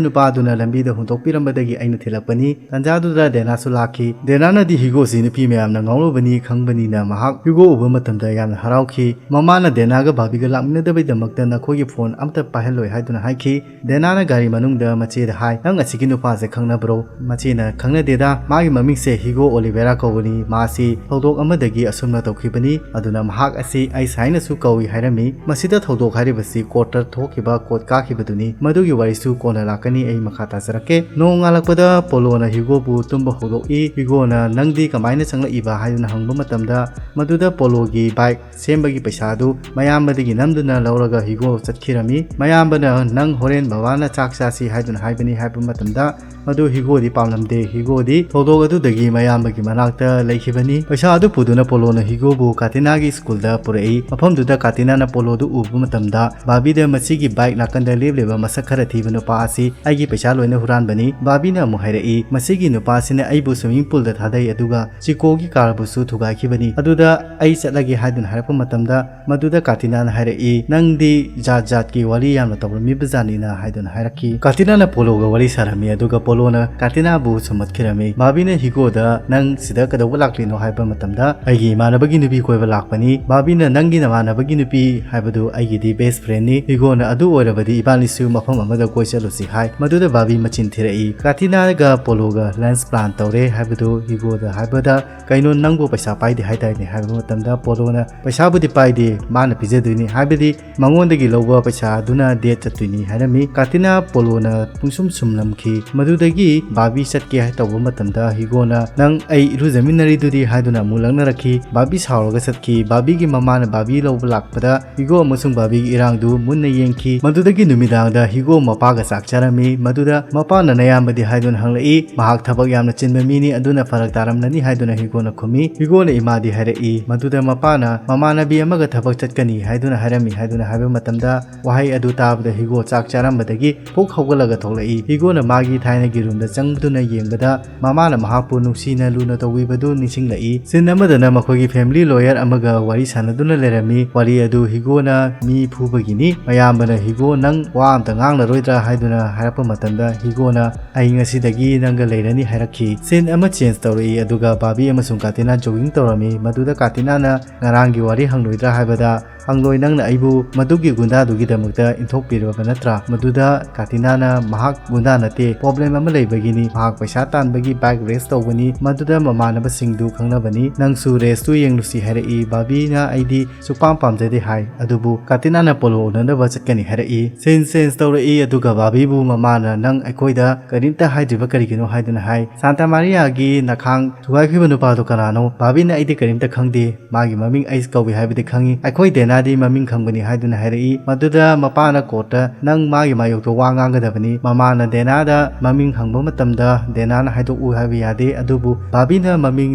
ꯅꯨꯄꯥꯗꯨꯅ ꯂꯝꯕꯤꯗ ꯍꯨꯟꯗꯣꯛꯄꯤꯔꯝꯕꯗꯒꯤ ꯑꯩꯅ ꯊꯤꯜꯂꯛꯄꯅꯤ"꯫ ꯇꯥꯟꯖꯥꯗꯨꯗ ꯗꯦꯅꯥꯁꯨ ꯂꯥꯛꯈꯤ꯫ ꯗꯦꯅꯥꯅꯗꯤ ꯍꯤꯒꯣꯁꯤ ꯅꯨꯄꯤ ꯃꯌꯥꯝꯅ ꯉꯥꯎꯔꯨꯕꯅꯤ ꯈꯪꯕꯅꯤꯅ ꯃꯍꯥꯛ ꯍꯤꯒꯣ ꯎꯕ ꯃꯇꯝꯗ ꯌꯥꯝꯅ ꯍꯔꯥꯎꯈꯤ꯫ ꯃꯃꯥꯅ ꯗꯦꯅꯥꯒ ꯕꯥꯕꯤꯒ ꯂꯥꯛꯃꯤꯟꯅꯗꯕꯩꯗꯃꯛꯇ ꯅꯈꯣꯏꯒꯤ ꯐꯣꯟ ꯑꯝꯇ ꯄꯥꯏꯍꯜꯂꯣꯏ ꯍꯥꯏꯗꯨꯅ ꯍꯥꯏꯈꯤ꯫ ꯗꯦꯅꯥꯅ ꯒꯥꯔꯤ ꯃꯅꯨꯡꯗ ꯃꯆꯦꯗ ꯍꯥꯏ, "ꯅꯪ ꯑꯁꯤꯒꯤ ꯅꯨꯄꯥꯁꯦ ꯈꯪꯅꯕ꯭ꯔꯣ?" ꯃꯆꯦꯅ, "ꯈꯪꯅꯗꯦꯗ, ꯃꯥꯒꯤ ꯃꯃꯤꯡꯁꯦ ꯍꯤꯒꯣ ꯑꯣꯂꯤꯚꯦꯔꯥ ꯀꯧꯕꯅꯤ, ꯃꯥꯁꯤ ꯊꯧꯗꯣꯛ ꯑꯃꯗꯒꯤ ꯑꯁꯨꯝꯅ ꯇꯧꯈꯤꯕꯅꯤ, ꯑꯗꯨꯅ ꯃꯍꯥꯛ ꯑꯁꯤ ꯑꯩꯁ ꯍꯥꯏꯅꯁꯨ ꯀꯧꯏ ꯍꯥꯏꯔꯝꯃꯤ꯫ ꯃꯁꯤꯗ ꯊꯧꯗꯣꯛ ꯍꯥꯏꯔꯤꯕꯁꯤ ꯀꯣꯔꯠꯇ ꯊꯣꯛꯈꯤꯕ ꯀꯣꯔꯠ ꯀꯥꯈꯤꯕꯗꯨꯅꯤ꯫ ꯃꯗꯨꯒꯤ ꯋꯥꯔꯤꯁꯨ ꯀꯣꯟꯅ ꯂꯥꯛꯀꯅꯤ, ꯑꯩ ꯃꯈꯥ ꯇꯥꯖꯔꯛꯀꯦ꯫ ꯅꯣꯡꯉꯥꯜꯂꯛꯄꯗ ꯄꯣꯂꯣꯅ ꯍꯤꯒꯣꯕꯨ ꯇꯨꯝꯕ ꯍꯧꯗꯣꯛꯏ꯫ ꯍꯤꯒꯣꯅ, "ꯅꯪꯗꯤ ꯀꯃꯥꯏꯅ ꯆꯪꯂꯛꯏꯕ?" ꯍꯥꯏꯗꯨꯅ ꯍꯪꯕ ꯃꯇꯝꯗ, ꯃꯗꯨꯗ ꯄꯣꯂꯣꯒꯤ ꯕꯥꯏꯛ ꯁꯦꯝꯕꯒꯤ ꯄꯩꯁꯥꯗꯨ ꯃꯌꯥꯝꯕꯗꯒꯤ ꯅꯝꯗꯨꯅ ꯂꯧꯔꯒ ꯍꯤꯒꯣ ꯆꯠꯈꯤꯔꯝꯃꯤ꯫ ꯃꯌꯥꯝꯕꯅ, "ꯅꯪ ꯍꯣꯔꯦꯟ ꯕꯕꯥꯅ ꯆꯥꯛ ꯆꯥꯁꯤ ꯍꯥꯏꯗꯨꯅ ꯍꯥꯏꯕꯅꯤ" ꯍꯥꯏꯕ ꯃꯇꯝꯗ, ꯃꯗꯨ ꯍꯤꯒꯣꯗꯤ ꯄꯥꯝꯂꯝꯗꯦ꯫ ꯍꯤꯒꯣꯗꯤ ꯊꯧꯗꯣꯛ ꯑꯗꯨꯗꯒꯤ ꯃꯌꯥꯝꯕꯒꯤ ꯃꯅꯥꯛꯇ ꯂꯩꯈꯤꯕꯅꯤ꯫ ꯄꯩꯁꯥ ꯑꯗꯨ ꯄꯨꯗꯨꯅ ꯄꯣꯂꯣꯅ ꯍꯤꯒꯣꯕꯨ ꯀꯥꯇꯤꯅꯥꯒꯤ ꯁ꯭ꯀꯨꯜꯗ ꯄꯨꯔꯛꯏ꯫ ꯃꯐꯝꯗꯨꯗ ꯀꯥꯇꯤꯅꯥꯅ ꯄꯣꯂꯣꯗꯨ ꯎꯕ ꯃꯇꯝꯗ, ꯕꯥꯕꯤꯗ ꯃꯁꯤꯒꯤ ꯕꯥꯏꯛ ꯅꯥꯀꯟꯗ ꯂꯦꯞꯂꯤꯕ ꯃꯁꯛ ꯈꯔ ꯊꯤꯕ ꯅꯨꯄꯥ ꯑꯁꯤ ꯑꯩꯒꯤ ꯄꯩꯁꯥ ꯂꯣꯏꯅ ꯍꯨꯔꯥꯟꯕꯅꯤ꯫ ꯕꯥꯕꯤꯅ ꯑꯃꯨꯛ ꯍꯥꯏꯔꯛꯏ, "ꯃꯁꯤꯒꯤ ꯅꯨꯄꯥꯁꯤꯅ ꯑꯩꯕꯨ ꯁ꯭ꯋꯤꯃꯤꯡ ꯄꯨꯜꯗ ꯊꯥꯗꯩ, ꯑꯗꯨꯒ ꯆꯤꯀꯣꯒꯤ ꯀꯥꯔꯕꯨꯁꯨ ꯊꯨꯒꯥꯏꯈꯤꯕꯅꯤ꯫ ꯑꯗꯨꯗ ꯑꯩ ꯆꯠꯂꯒꯦ" ꯍꯥꯏꯗꯨꯅ ꯍꯥꯏꯔꯛꯄ ꯃꯇꯝꯗ, ꯃꯗꯨꯗ ꯀꯥꯇꯤꯅꯥꯅ ꯍꯥꯏꯔꯛꯏ, "ꯅꯪꯗꯤ ꯖꯥꯠ ꯖꯥꯠꯀꯤ ꯋꯥꯔꯤ ꯌꯥꯝꯅ ꯇꯧꯔꯝꯃꯤꯕ ꯖꯥꯠꯅꯤꯅ" ꯍꯥꯏꯗꯨꯅ ꯍꯥꯏꯔꯛꯈꯤ꯫ ꯀꯥꯇꯤꯅꯥꯅ ꯄꯣꯂꯣꯒ ꯋꯥꯔꯤ ꯁꯥꯔꯝꯃꯤ, ꯑꯗꯨꯒ ꯄꯣꯂꯣꯅ ꯀꯥꯇꯤꯅꯥꯕꯨ ꯁꯨꯝꯍꯠꯈꯤꯔꯝꯃꯤ꯫ ꯕꯥꯕꯤꯅ ꯍꯤꯒꯣꯗ, "ꯅꯪ ꯁꯤꯗ ꯀꯩꯗꯧꯕ ꯂꯥꯛꯂꯤꯅꯣ?" ꯍꯥꯏꯕ ꯃꯇꯝꯗ, "ꯑꯩꯒꯤ ꯏꯃꯥꯟꯅꯕꯒꯤ ꯅꯨꯄꯤ ꯀꯣꯏꯕ ꯂꯥꯛꯄꯅꯤ꯫" ꯕꯥꯕꯤꯅ, "ꯅꯪꯒꯤ ꯅꯃꯥꯟꯅꯕꯒꯤ ꯅꯨꯄꯤ ꯍꯥꯏꯕꯗꯨ ꯑꯩꯒꯤꯗꯤ ꯕꯦꯁ ꯐ꯭ꯔꯦꯟꯅꯤ꯫" ꯍꯤꯒꯣꯅ, "ꯑꯗꯨ ꯑꯣꯏꯔꯕꯗꯤ ꯏꯕꯥꯅꯤꯁꯨ ꯃꯐꯝ ꯑꯃꯗ ꯀꯣꯏ ꯆꯠꯂꯨꯁꯤ" ꯍꯥꯏ꯫ ꯃꯗꯨꯗ ꯕꯥꯕꯤ ꯃꯆꯤꯟ ꯊꯤꯔꯛꯏ꯫ ꯀꯥꯇꯤꯅꯥꯒ ꯄꯣꯂꯣꯒ ꯂꯟꯁ ꯄ꯭ꯂꯥꯟ ꯇꯧꯔꯦ ꯍꯥꯏꯕꯗꯨ ꯍꯤꯒꯣꯗ ꯍꯥꯏꯕꯗ, "ꯀꯩꯅꯣ, ꯅꯪꯕꯨ ꯄꯩꯁꯥ ꯄꯥꯏꯗꯦ ꯍꯥꯏꯗꯥꯏꯅꯦ?" ꯍꯥꯏꯕ ꯃꯇꯝꯗ ꯄꯣꯂꯣꯅ, "ꯄꯩꯁꯥꯕꯨꯗꯤ ꯄꯥꯏꯗꯦ, ꯃꯥꯅ ꯄꯤꯖꯗꯣꯏꯅꯤ, ꯍꯥꯏꯕꯗꯤ ꯃꯉꯣꯟꯗꯒꯤ ꯂꯧꯕ ꯄꯩꯁꯥ ꯑꯗꯨꯅ ꯗꯦꯠ ꯆꯠꯇꯣꯏꯅꯤ" ꯍꯥꯏꯔꯝꯃꯤ꯫ ꯀꯥꯇꯤꯅꯥ ꯄꯣꯂꯣꯅ ꯄꯨꯡꯁꯨꯝ ꯁꯨꯝꯂꯝꯈꯤ꯫ ꯃꯗꯨꯗꯒꯤ ꯕꯥꯕꯤ ꯆꯠꯀꯦ ꯍꯥꯏ ꯇꯧꯕ ꯃꯇꯝꯗ ꯍꯤꯒꯣꯅ, "ꯅꯪ ꯑꯩ ꯏꯔꯨꯖꯃꯤꯟꯅꯔꯤꯗꯨꯗꯤ?" ꯍꯥꯏꯗꯨꯅ ꯑꯃꯨꯛ ꯂꯛꯅꯔꯛꯈꯤ꯫ ꯕꯥꯕꯤ ꯁꯥꯎꯔꯒ ꯆꯠꯈꯤ꯫ ꯕꯥꯕꯤꯒꯤ ꯃꯃꯥꯅ ꯕꯥꯕꯤ ꯂꯧꯕ ꯂꯥꯛꯄꯗ ꯍꯤꯒꯣ ꯑꯃꯁꯨꯡ ꯕꯥꯕꯤꯒꯤ ꯏꯔꯥꯡꯗꯨ ꯃꯨꯟꯅ ꯌꯦꯡꯈꯤ꯫ ꯃꯗꯨꯗꯒꯤ ꯅꯨꯃꯤꯗꯥꯡꯗ ꯍꯤꯒꯣ ꯃꯄꯥꯒ ꯆꯥꯛ ꯆꯥꯔꯝꯃꯤ꯫ ꯃꯗꯨꯗ ꯃꯄꯥꯅ, "ꯅꯌꯥꯝꯕꯗꯤ?" ꯍꯥꯏꯗꯨꯅ ꯍꯪꯂꯛꯏ꯫ "ꯃꯍꯥꯛ ꯊꯕꯛ ꯌꯥꯝꯅ ꯆꯤꯟꯕ ꯃꯤꯅꯤ, ꯑꯗꯨꯅ ꯐꯔꯛ ꯇꯥꯔꯝꯂꯅꯤ" ꯍꯥꯏꯗꯨꯅ ꯍꯤꯒꯣꯅ ꯈꯨꯝꯃꯤ꯫ ꯍꯤꯒꯣꯅ ꯏꯃꯥꯗꯤ ꯍꯥꯏꯔꯛꯏ꯫ ꯃꯗꯨꯗ ꯃꯄꯥꯅ, "ꯃꯃꯥꯟꯅꯕꯤ ꯑꯃꯒ ꯊꯕꯛ ꯆꯠꯀꯅꯤ" ꯍꯥꯏꯗꯨꯅ ꯍꯥꯏꯔꯝꯃꯤ ꯍꯥꯏꯗꯨꯅ ꯍꯥꯏꯕ ꯃꯇꯝꯗ, ꯋꯥꯍꯩ ꯑꯗꯨ ꯇꯥꯕꯗ ꯍꯤꯒꯣ ꯆꯥꯛ ꯆꯥꯔꯝꯕꯗꯒꯤ ꯐꯨꯛ ꯍꯧꯒꯠꯂꯒ ꯊꯣꯛꯂꯛꯏ꯫ ꯍꯤꯒꯣꯅ ꯃꯥꯒꯤ ꯊꯥꯏꯅꯒꯤ ꯒꯤ ꯔꯨꯝꯗ ꯆꯪꯗꯨꯅ ꯌꯦꯡꯕꯗ ꯃꯃꯥꯅ ꯃꯍꯥꯛꯄꯨ ꯅꯨꯡꯁꯤꯅ ꯂꯨꯅ ꯇꯧꯕꯤꯕꯗꯨ ꯅꯤꯡꯁꯤꯡꯂꯛꯏ꯫ ꯁꯤꯟ ꯑꯃꯗꯅ ꯃꯈꯣꯏꯒꯤ ꯐꯦꯃꯤꯂꯤ ꯂꯣꯌꯔ ꯑꯃꯒ ꯋꯥꯔꯤ ꯁꯥꯟꯅꯗꯨꯅ ꯂꯩꯔꯝꯃꯤ꯫ ꯋꯥꯔꯤ ꯑꯗꯨ ꯍꯤꯒꯣꯅ ꯃꯤ ꯐꯨꯕꯒꯤꯅꯤ꯫ ꯃꯌꯥꯝꯕꯅ ꯍꯤꯒꯣ ꯅꯪ ꯋꯥ ꯑꯝꯇ ꯉꯥꯡꯂꯔꯣꯏꯗ꯭ꯔꯥ ꯍꯥꯏꯗꯨꯅ ꯍꯥꯏꯔꯛꯄ ꯃꯇꯝꯗ ꯍꯤꯒꯣꯅ ꯑꯩ ꯉꯁꯤꯗꯒꯤ ꯅꯪꯒ ꯂꯩꯔꯅꯤ ꯍꯥꯏꯔꯛꯈꯤ꯫ ꯁꯤꯟ ꯑꯃ ꯆꯦꯟꯖ ꯇꯧꯔꯛꯏ, ꯑꯗꯨꯒ ꯕꯥꯕꯤ ꯑꯃꯁꯨꯡ ꯀꯥꯇꯤꯅꯥ ꯖꯣꯒꯤꯡ ꯇꯧꯔꯝꯃꯤ꯫ ꯃꯗꯨꯗ ꯀꯥꯇꯤꯅꯥꯅ ꯉꯔꯥꯡꯒꯤ ꯋꯥꯔꯤ ꯍꯪꯂꯣꯏꯗ꯭ꯔꯥ ꯍꯥꯏꯕꯗ ꯍꯪꯂꯣꯏ, ꯅꯪꯅ ꯑꯩꯕꯨ ꯃꯗꯨꯒꯤ ꯒꯨꯟꯗꯥꯗꯨꯒꯤꯗꯃꯛꯇ ꯏꯟꯊꯣꯛꯄꯤꯔꯕ ꯅꯠꯇ꯭ꯔꯥ? ꯃꯗꯨꯗ ꯀꯥꯇꯤꯅꯥꯅ ꯃꯍꯥꯛ ꯒꯨꯟꯗꯥ ꯅꯠꯇꯦ, ꯄ꯭ꯔꯣꯕ꯭ꯂꯦꯝ ꯑꯃ ꯂꯩꯕꯒꯤꯅꯤ, ꯃꯍꯥꯛ ꯄꯩꯁꯥ ꯇꯥꯟꯕꯒꯤ ꯕꯥꯏꯛ ꯔꯦꯁ ꯇꯧꯕꯅꯤ, ꯃꯗꯨꯗ ꯃꯃꯥꯟꯅꯕꯁꯤꯡꯗꯨ ꯈꯪꯅꯕꯅꯤ, ꯅꯪꯁꯨ ꯔꯦꯁꯇꯨ ꯌꯦꯡꯂꯨꯁꯤ ꯍꯥꯏꯔꯛꯏ꯫ ꯕꯥꯕꯤꯅ ꯑꯩꯗꯤ ꯁꯨꯛꯄꯥꯝ ꯄꯥꯝꯖꯗꯦ ꯍꯥꯏ꯫ ꯑꯗꯨꯕꯨ ꯀꯥꯇꯤꯅꯥꯅ ꯄꯣꯂꯣ ꯎꯅꯅꯕ ꯆꯠꯀꯅꯤ ꯍꯥꯏꯔꯛꯏ꯫ ꯁꯤꯟ ꯆꯦꯟꯖ ꯇꯧꯔꯛꯏ, ꯑꯗꯨꯒ ꯕꯥꯕꯤꯕꯨ ꯃꯃꯥꯅ ꯅꯪ ꯑꯩꯈꯣꯏꯗ ꯀꯔꯤꯝꯇ ꯍꯥꯏꯗ꯭ꯔꯤꯕ ꯀꯔꯤꯒꯤꯅꯣ ꯍꯥꯏꯗꯨꯅ ꯍꯥꯏ꯫ ꯁꯥꯟꯇꯥ ꯃꯥꯔꯤꯌꯥꯒꯤ ꯅꯈꯥꯡ ꯊꯨꯒꯥꯏꯈꯤꯕ ꯅꯨꯄꯥꯗꯣ ꯀꯅꯥꯅꯣ? ꯕꯥꯕꯤꯅ ꯑꯩꯗꯤ ꯀꯔꯤꯝꯇ ꯈꯪꯗꯦ, ꯃꯥꯒꯤ ꯃꯃꯤꯡ ꯑꯩꯁ ꯀꯧꯏ ꯍꯥꯏꯕꯗꯤ ꯈꯪꯏ꯫ ꯑꯩꯈꯣꯏ ꯗꯦꯅꯥꯗꯤ ꯃꯃꯤꯡ ꯈꯪꯕꯅꯤ ꯍꯥꯏꯗꯨꯅ ꯍꯥꯏꯔꯛꯏ꯫ ꯃꯗꯨꯗ ꯃꯄꯥꯅ ꯀꯣꯔꯠꯇ ꯅꯪ ꯃꯥꯒꯤ ꯃꯥꯌꯣꯛꯇ ꯋꯥ ꯉꯥꯡꯒꯗꯕꯅꯤ꯫ ꯃꯃꯥꯅ ꯗꯦꯅꯥꯗ ꯃꯃꯤꯡ ꯍꯪꯕ ꯃꯇꯝꯗ ꯗꯦꯅꯥꯅ ꯍꯥꯏꯗꯣꯛꯎ ꯍꯥꯏꯕ ꯌꯥꯗꯦ꯫ ꯑꯗꯨꯕꯨ ꯕꯥꯕꯤꯅ ꯃꯃꯤꯡ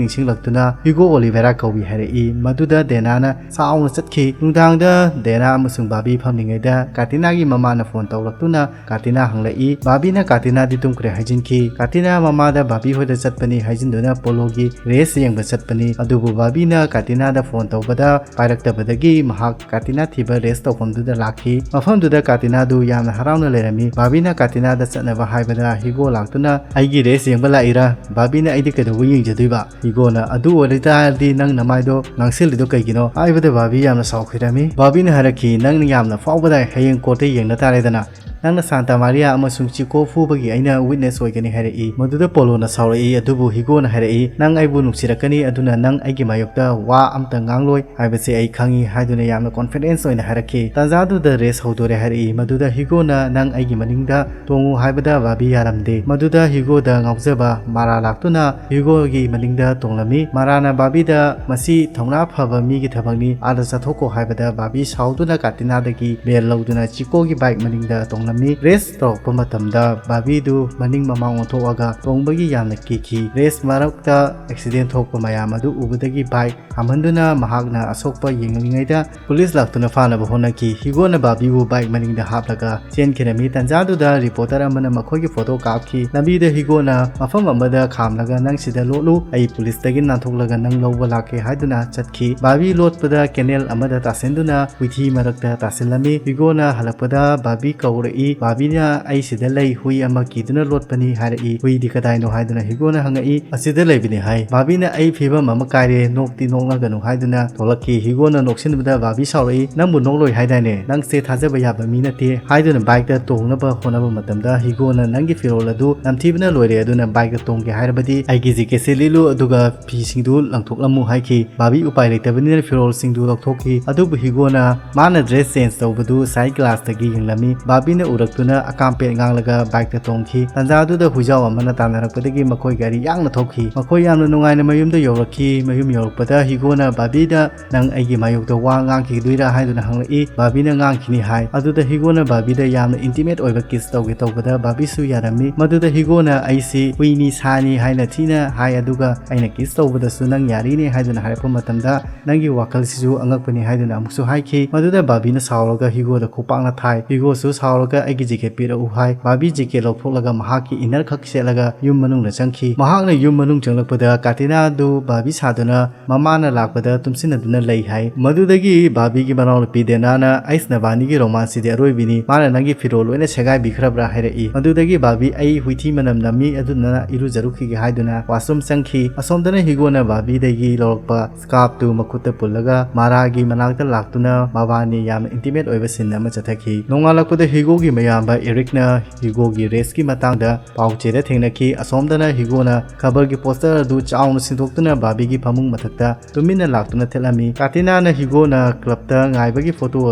ꯅꯤꯡꯁꯤꯡꯂꯛꯇꯨꯅ ꯍ꯭ꯌꯨꯒꯣ ꯑꯣꯂꯤꯚꯦꯔꯥ ꯀꯧꯏ ꯍꯥꯏꯔꯛꯏ꯫ ꯃꯗꯨꯗ ꯗꯦꯅꯥꯅ ꯁꯥꯎꯅ ꯆꯠꯈꯤ꯫ ꯅꯨꯡꯗꯥꯡꯗ ꯗꯦꯅꯥ ꯑꯃꯁꯨꯡ ꯕꯥꯕꯤ ꯐꯝꯂꯤꯉꯩꯗ ꯀꯥꯇꯤꯅꯥꯒꯤ ꯃꯃꯥꯅ ꯐꯣꯟ ꯇꯧꯔꯛꯇꯨꯅ ꯀꯥꯇꯤꯅꯥ ꯍꯪꯂꯛꯏ꯫ ꯕꯥꯕꯤꯅ ꯀꯥꯇꯤꯅꯥꯗꯤ ꯇꯨꯝꯈ꯭ꯔꯦ ꯍꯥꯏꯖꯤꯟꯈꯤ꯫ ꯀꯥꯇꯤꯅꯥ ꯃꯃꯥꯗ ꯕꯥꯕꯤ ꯍꯣꯏꯗ ꯆꯠꯄꯅꯤ ꯍꯥꯏꯖꯤꯟꯗꯨꯅ ꯄꯣꯂꯣꯒꯤ ꯔꯦꯁ ꯌꯦꯡꯕ ꯆꯠꯄꯅꯤ꯫ ꯑꯗꯨꯕꯨ ꯕꯥꯕꯤꯅ ꯀꯥꯇꯤꯅꯥꯗ ꯐꯣꯟ ꯇꯧꯕꯗ ꯄꯥꯏꯔꯛꯇꯕꯗꯒꯤ ꯃꯍꯥꯛ ꯀꯥꯇꯤꯅꯥ ꯊꯤꯕ ꯔꯦꯁ ꯇꯧꯐꯝꯗꯨꯗ ꯂꯥꯛꯈꯤ꯫ ꯃꯐꯝꯗꯨꯗ ꯀꯥꯇꯤꯅꯥꯗꯨ ꯌꯥꯝꯅ ꯍꯔꯥꯎꯅ ꯂꯩꯔꯝꯃꯤ꯫ ꯕꯥꯕꯤꯅ ꯀꯥꯇꯤꯅꯥꯗ ꯆꯠꯅꯕ ꯍꯥꯏꯕꯗ ꯍꯤꯒꯣ ꯂꯥꯛꯇꯨꯅ ꯑꯩꯒꯤ ꯔꯦꯁ ꯌꯦꯡꯕ ꯂꯥꯛꯏꯔꯥ? ꯕꯥꯕꯤꯅ ꯑꯩꯗꯤ ꯀꯩꯗꯧꯕ ꯌꯦꯡꯖꯗꯣꯏꯕ? ꯍꯤꯒꯣꯅ ꯑꯗꯨ ꯑꯣꯏꯔꯇꯥꯔꯗꯤ ꯅꯪ ꯅꯃꯥꯏꯗꯣ ꯉꯥꯡꯁꯤꯜꯂꯤꯗꯣ ꯀꯩꯒꯤꯅꯣ? ꯍꯥꯏꯕꯗ ꯕꯥꯕꯤ ꯌꯥꯝꯅ ꯁꯥꯎꯈꯤꯔꯝꯃꯤ꯫ ꯕꯥꯕꯤꯅ ꯍꯥꯏꯔꯛꯈꯤ, ꯅꯪꯅ ꯌꯥꯝꯅ ꯐꯥꯎꯕꯗꯥꯏ, ꯍꯌꯦꯡ ꯀꯣꯔꯠꯇ ꯌꯦꯡꯅ ꯇꯥꯔꯦꯗꯅ꯫ ꯅꯪꯅ ꯁꯥꯟꯇꯥ ꯃꯥꯔꯤꯌꯥ ꯑꯃꯁꯨꯡ ꯆꯤꯀꯣ ꯐꯨꯕꯒꯤ ꯑꯩꯅ ꯋꯤꯠꯅꯦꯁ ꯑꯣꯏꯒꯅꯤ ꯍꯥꯏꯔꯛꯏ꯫ ꯃꯗꯨꯗ ꯄꯣꯂꯣꯅ ꯁꯥꯎꯔꯛꯏ, ꯑꯗꯨꯕꯨ ꯍꯤꯒꯣꯅ ꯍꯥꯏꯔꯛꯏ, ꯅꯪ ꯑꯩꯕꯨ ꯅꯨꯡꯁꯤꯔꯛꯀꯅꯤ, ꯑꯗꯨꯅ ꯅꯪ ꯑꯩꯒꯤ ꯃꯥꯌꯣꯛꯇ ꯋꯥ ꯑꯝꯇ ꯉꯥꯡꯂꯣꯏ ꯍꯥꯏꯕꯁꯦ ꯑꯩ ꯈꯪꯏ ꯍꯥꯏꯗꯨꯅ ꯌꯥꯝꯅ ꯀꯣꯟꯐꯤꯗꯦꯟꯁ ꯑꯣꯏꯅ ꯍꯥꯏꯔꯛꯈꯤ꯫ ꯇꯥꯟꯖꯥꯗꯨꯗ ꯔꯦꯁ ꯍꯧꯗꯣꯔꯦ ꯍꯥꯏꯔꯛꯏ꯫ ꯃꯗꯨꯗ ꯍꯤꯒꯣꯅ ꯅꯪ ꯑꯩꯒꯤ ꯃꯅꯤꯡꯗ ꯇꯣꯡꯉꯨ ꯍꯥꯏꯕꯗ ꯕꯥꯕꯤ ꯌꯥꯔꯝꯗꯦ꯫ ꯃꯗꯨꯗ ꯍꯤꯒꯣꯗ ꯉꯥꯎꯖꯕ ꯃꯥꯔꯥ ꯂꯥꯛꯇꯨꯅ ꯍꯤꯒꯣꯒꯤ ꯃꯅꯤꯡꯗ ꯇꯣꯡꯂꯝꯃꯤ꯫ ꯃꯥꯔꯥꯅ ꯕꯥꯕꯤꯗ ꯃꯁꯤ ꯊꯧꯅꯥ ꯐꯕ ꯃꯤꯒꯤ ꯊꯕꯛꯅꯤ, ꯑꯥꯗ ꯆꯠꯊꯣꯛꯀꯣ ꯍꯥꯏꯕꯗ ꯕꯥꯕꯤ ꯁꯥꯎꯗꯨꯅ ꯀꯥꯇꯤꯅꯥꯗꯒꯤ ꯕꯦꯜ ꯂꯧꯗꯨꯅ ꯆꯤꯀꯣꯒꯤ ꯕꯥꯏꯛ ꯃꯅꯤꯡꯗ ꯇꯣꯡꯂꯝꯃꯤ꯫ ꯃꯤ ꯔꯦꯁ ꯇꯧꯔꯛꯄ ꯃꯇꯝꯗ ꯕꯥꯕꯤꯗꯨ ꯃꯅꯤꯡ ꯃꯃꯥꯡ ꯑꯣꯟꯊꯣꯛꯑꯒ ꯇꯣꯡꯕꯒꯤ ꯌꯥꯝꯅ ꯀꯤꯈꯤ꯫ ꯔꯦꯁ ꯃꯔꯛꯇ ꯑꯦꯛꯁꯤꯗꯦꯟ ꯊꯣꯛꯄ ꯃꯌꯥꯝ ꯑꯗꯨ ꯎꯕꯗꯒꯤ ꯕꯥꯏꯛ ꯈꯥꯝꯍꯟꯗꯨꯅ ꯃꯍꯥꯛꯅ ꯑꯁꯣꯛꯄ ꯌꯦꯡꯂꯤꯉꯩꯗ ꯄꯨꯂꯤꯁ ꯂꯥꯛꯇꯨꯅ ꯐꯥꯅꯕ ꯍꯣꯠꯅꯈꯤ꯫ ꯍꯤꯒꯣꯅ ꯕꯥꯕꯤꯕꯨ ꯕꯥꯏꯛ ꯃꯅꯤꯡꯗ ꯍꯥꯞꯂꯒ ꯆꯦꯟꯈꯤꯔꯝꯃꯤ꯫ ꯇꯟꯖꯥꯗꯨꯗ ꯔꯤꯄꯣꯔꯇꯔ ꯑꯃꯅ ꯃꯈꯣꯏꯒꯤ ꯐꯣꯇꯣ ꯀꯥꯞꯈꯤ꯫ ꯂꯝꯕꯤꯗ ꯍꯤꯒꯣꯅ ꯃꯐꯝ ꯑꯃꯗ ꯈꯥꯝꯂꯒ, "ꯅꯪ ꯁꯤꯗ ꯂꯣꯠꯂꯨ, ꯑꯩ ꯄꯨꯂꯤꯁꯇꯒꯤ ꯅꯥꯟꯊꯣꯛꯂꯒ ꯅꯪ ꯂꯧꯕ ꯂꯥꯛꯀꯦ" ꯍꯥꯏꯗꯨꯅ ꯆꯠꯈꯤ꯫ ꯕꯥꯕꯤ ꯂꯣꯠꯄꯗ ꯀꯦꯅꯦꯜ ꯑꯃꯗ ꯇꯥꯁꯤꯟꯗꯨꯅ ꯍꯨꯏꯊꯤ ꯃꯔꯛꯇ ꯇꯥꯁꯤꯜꯂꯝꯃꯤ꯫ ꯍꯤꯒꯣꯅ ꯍꯜꯂꯛꯄꯗ ꯕꯥꯕꯤ ꯀꯧꯔꯛꯏ꯫ ꯕꯥꯕꯤꯅ, "ꯑꯩ ꯁꯤꯗ ꯂꯩ, ꯍꯨꯏ ꯑꯃ ꯀꯤꯗꯨꯅ ꯂꯣꯠꯄꯅꯤ" ꯍꯥꯏꯔꯛꯏ꯫ "ꯍꯨꯏꯗꯤ ꯀꯗꯥꯏꯅꯣ?" ꯍꯥꯏꯗꯨꯅ ꯍꯤꯒꯣꯅ ꯍꯪꯉꯛꯏ꯫ "ꯑꯁꯤꯗ ꯂꯩꯕꯅꯤ" ꯍꯥꯏ꯫ ꯕꯥꯕꯤꯅ, "ꯑꯩ ꯐꯤꯕꯝ ꯑꯃ ꯀꯥꯏꯔꯦ, ꯅꯣꯛꯇꯤ ꯅꯣꯛꯅꯒꯅꯨ" ꯍꯥꯏꯗꯨꯅ ꯊꯣꯛꯂꯛꯈꯤ꯫ ꯍꯤꯒꯣꯅ ꯅꯣꯛꯁꯤꯟꯕꯗ ꯕꯥꯕꯤ ꯁꯥꯎꯔꯛꯏ꯫ "ꯅꯪꯕꯨ ꯅꯣꯛꯂꯣꯏ ꯍꯥꯏꯗꯥꯏꯅꯦ? ꯅꯪꯁꯦ ꯊꯥꯖꯕ ꯌꯥꯕ ꯃꯤ ꯅꯠꯇꯦ" ꯍꯥꯏꯗꯨꯅ ꯕꯥꯏꯛꯇ ꯇꯣꯡꯅꯕ ꯍꯣꯠꯅꯕ ꯃꯇꯝꯗ ꯍꯤꯒꯣꯅ, "ꯅꯪꯒꯤ ꯐꯤꯔꯣꯜ ꯑꯗꯨ ꯅꯝꯊꯤꯕꯅ ꯂꯣꯏꯔꯦ, ꯑꯗꯨꯅ ꯕꯥꯏꯛꯇ ꯇꯣꯡꯒꯦ ꯍꯥꯏꯔꯕꯗꯤ ꯑꯩꯒꯤ ꯖꯦꯀꯦꯠꯁꯦ ꯂꯤꯠꯂꯨ, ꯑꯗꯨꯒ ꯐꯤꯁꯤꯡꯗꯨ ꯂꯪꯊꯣꯛꯂꯝꯃꯨ" ꯍꯥꯏꯈꯤ꯫ ꯕꯥꯕꯤ ꯎꯄꯥꯏ ꯂꯩꯇꯕꯅꯤꯅ ꯐꯤꯔꯣꯜꯁꯤꯡꯗꯨ ꯂꯧꯊꯣꯛꯈꯤ꯫ ꯑꯗꯨꯕꯨ ꯍꯤꯒꯣꯅ ꯃꯥꯅ ꯗ꯭ꯔꯦꯁ ꯆꯦꯟꯖ ꯇꯧꯕꯗꯨ ꯁꯥꯏꯠ ꯒ꯭ꯂꯥꯁꯇꯒꯤ ꯌꯦꯡꯂꯝꯃꯤ꯫ ꯕꯥꯕꯤꯅ ꯎꯔꯛꯇꯨꯅ ꯑꯀꯥꯝꯄꯦꯠ ꯉꯥꯡꯂꯒ ꯕꯥꯏꯛꯇ ꯇꯣꯡꯈꯤ꯫ ꯇꯟꯖꯥꯗꯨꯗ ꯍꯨꯏꯖꯥꯎ ꯑꯃꯅ ꯇꯥꯟꯅꯔꯛꯄꯗꯒꯤ ꯃꯈꯣꯏ ꯒꯥꯔꯤ ꯌꯥꯡꯅ ꯊꯧꯈꯤ꯫ ꯃꯈꯣꯏ ꯌꯥꯝꯅ ꯅꯨꯡꯉꯥꯏꯅ ꯃꯌꯨꯝꯗ ꯌꯧꯔꯛꯈꯤ꯫ ꯃꯌꯨꯝ ꯌꯧꯔꯛꯄꯗ ꯍꯤꯒꯣꯅ ꯕꯥꯕꯤꯗ, "ꯅꯪ ꯑꯩꯒꯤ ꯃꯥꯌꯣꯛꯇ ꯋꯥ ꯉꯥꯡꯈꯤꯗꯣꯏꯔꯥ?" ꯍꯥꯏꯗꯨꯅ ꯍꯪꯂꯛꯏ꯫ ꯕꯥꯕꯤꯅ ꯉꯥꯡꯈꯤꯅꯤ ꯍꯥꯏ꯫ ꯑꯗꯨꯗ ꯍꯤꯒꯣꯅ ꯕꯥꯕꯤꯗ ꯌꯥꯝꯅ ꯏꯟꯇꯤꯃꯦꯠ ꯑꯣꯏꯕ ꯀꯤꯁ ꯇꯧꯒꯦ ꯇꯧꯕꯗ ꯕꯥꯕꯤꯁꯨ ꯌꯥꯔꯝꯃꯤ꯫ ꯃꯗꯨꯗ ꯍꯤꯒꯣꯅ, "ꯑꯩꯁꯤ ꯍꯨꯏꯅꯤ ꯁꯥꯅꯤ" ꯍꯥꯏꯅ ꯊꯤꯅ ꯍꯥꯏ, ꯑꯗꯨꯒ "ꯑꯩꯅ ꯀꯤꯁ ꯇꯧꯕꯗꯁꯨ ꯅꯪ ꯌꯥꯔꯤꯅꯦ" ꯍꯥꯏꯗꯨꯅ ꯍꯥꯏꯔꯛꯄ ꯃꯇꯝꯗ, "ꯅꯪꯒꯤ ꯋꯥꯈꯜꯁꯤꯁꯨ ꯑꯉꯛꯄꯅꯤ" ꯍꯥꯏꯗꯨꯅ ꯑꯃꯨꯛꯁꯨ ꯍꯥꯏꯈꯤ꯫ ꯃꯗꯨꯗ ꯕꯥꯕꯤꯅ ꯁꯥꯎꯔꯒ ꯍꯤꯒꯣꯗ ꯈꯨꯄꯥꯛꯅ ꯊꯥꯏ꯫ ꯍꯤꯒꯣꯁꯨ ꯁꯥꯎꯔꯒ, "ꯑꯩꯒꯤ ꯖꯦꯀꯦꯠ ꯄꯤꯔꯛꯎ" ꯍꯥꯏ꯫ ꯕꯥꯕꯤ ꯖꯦꯀꯦꯠ ꯂꯧꯊꯣꯛꯂꯒ ꯃꯍꯥꯛꯀꯤ ꯏꯟꯅꯔ ꯈꯛ ꯁꯦꯠꯂꯒ ꯌꯨꯝ ꯃꯅꯨꯡꯗ ꯆꯪꯈꯤ꯫ ꯃꯍꯥꯛꯅ ꯌꯨꯝ ꯃꯅꯨꯡ ꯆꯪꯂꯛꯄꯗ ꯀꯥꯇꯤꯅꯥꯗꯨ ꯕꯥꯕꯤ ꯁꯥꯗꯨꯅ ꯃꯃꯥꯅ ꯂꯥꯛꯄꯗ ꯇꯨꯝꯁꯤꯟꯅꯗꯨꯅ ꯂꯩ ꯍꯥꯏ꯫ ꯃꯗꯨꯗꯒꯤ ꯕꯥꯕꯤꯒꯤ ꯃꯅꯥꯎꯅꯨꯄꯤ ꯗꯦꯅꯥꯅ, "ꯑꯩꯁ, ꯅꯕꯥꯅꯤꯒꯤ ꯔꯣꯃꯥꯟꯁꯁꯤꯗꯤ ꯑꯔꯣꯏꯕꯤꯅꯤ, ꯃꯥꯅ ꯅꯪꯒꯤ ꯐꯤꯔꯣꯜ ꯂꯣꯏꯅ ꯁꯦꯒꯥꯏꯕꯤꯈ꯭ꯔꯕ꯭ꯔꯥ?" ꯍꯥꯏꯔꯛꯏ꯫ ꯃꯗꯨꯗꯒꯤ ꯕꯥꯕꯤ, "ꯑꯩ ꯍꯨꯏꯊꯤ ꯃꯅꯝ ꯅꯝꯃꯤ, ꯑꯗꯨꯗꯨꯅ ꯏꯔꯨꯖꯔꯨꯈꯤꯒꯦ" ꯍꯥꯏꯗꯨꯅ ꯋꯥꯁꯔꯨꯝ ꯆꯪꯈꯤ꯫ ꯑꯁꯣꯝꯗꯅ ꯍꯤꯒꯣꯅ ꯕꯥꯕꯤꯗꯒꯤ ꯂꯧꯔꯛꯄ ꯁ꯭ꯀꯥꯔꯞꯇꯨ ꯃꯈꯨꯠꯇ ꯄꯨꯜꯂꯒ ꯃꯥꯔꯥꯒꯤ ꯃꯅꯥꯛꯇ ꯂꯥꯛꯇꯨꯅ ꯃꯕꯥꯅꯤ ꯌꯥꯝꯅ ꯏꯟꯇꯤꯃꯦꯠ ꯑꯣꯏꯕ ꯁꯤꯟ ꯑꯃ ꯆꯠꯊꯈꯤ꯫ ꯅꯣꯡꯉꯥꯜꯂꯛꯄꯗ ꯍꯤꯒꯣꯒꯤ ꯃꯌꯥꯝꯕ ꯑꯦꯔꯤꯛꯅ ꯍꯤꯒꯣꯒꯤ ꯔꯦꯁꯀꯤ ꯃꯇꯥꯡꯗ ꯄꯥꯎ ꯆꯦꯗ ꯊꯦꯡꯅꯈꯤ꯫ ꯑꯁꯣꯝꯗꯅ ꯍꯤꯒꯣꯅ ꯈꯕꯔꯒꯤ ꯄꯣꯁꯇꯔ ꯑꯗꯨ ꯆꯥꯎꯅ ꯁꯤꯟꯗꯣꯛꯇꯨꯅ ꯕꯥꯕꯤꯒꯤ ꯐꯃꯨꯡ ꯃꯊꯛꯇ ꯇꯨꯃꯤꯟꯅ ꯂꯥꯛꯇꯨꯅ ꯊꯦꯠꯂꯝꯃꯤ꯫ ꯀꯥꯇꯤꯅꯥꯅ ꯍꯤꯒꯣꯅ ꯀ꯭ꯂꯕꯇ ꯉꯥꯏꯕꯒꯤ ꯐꯣꯇꯣ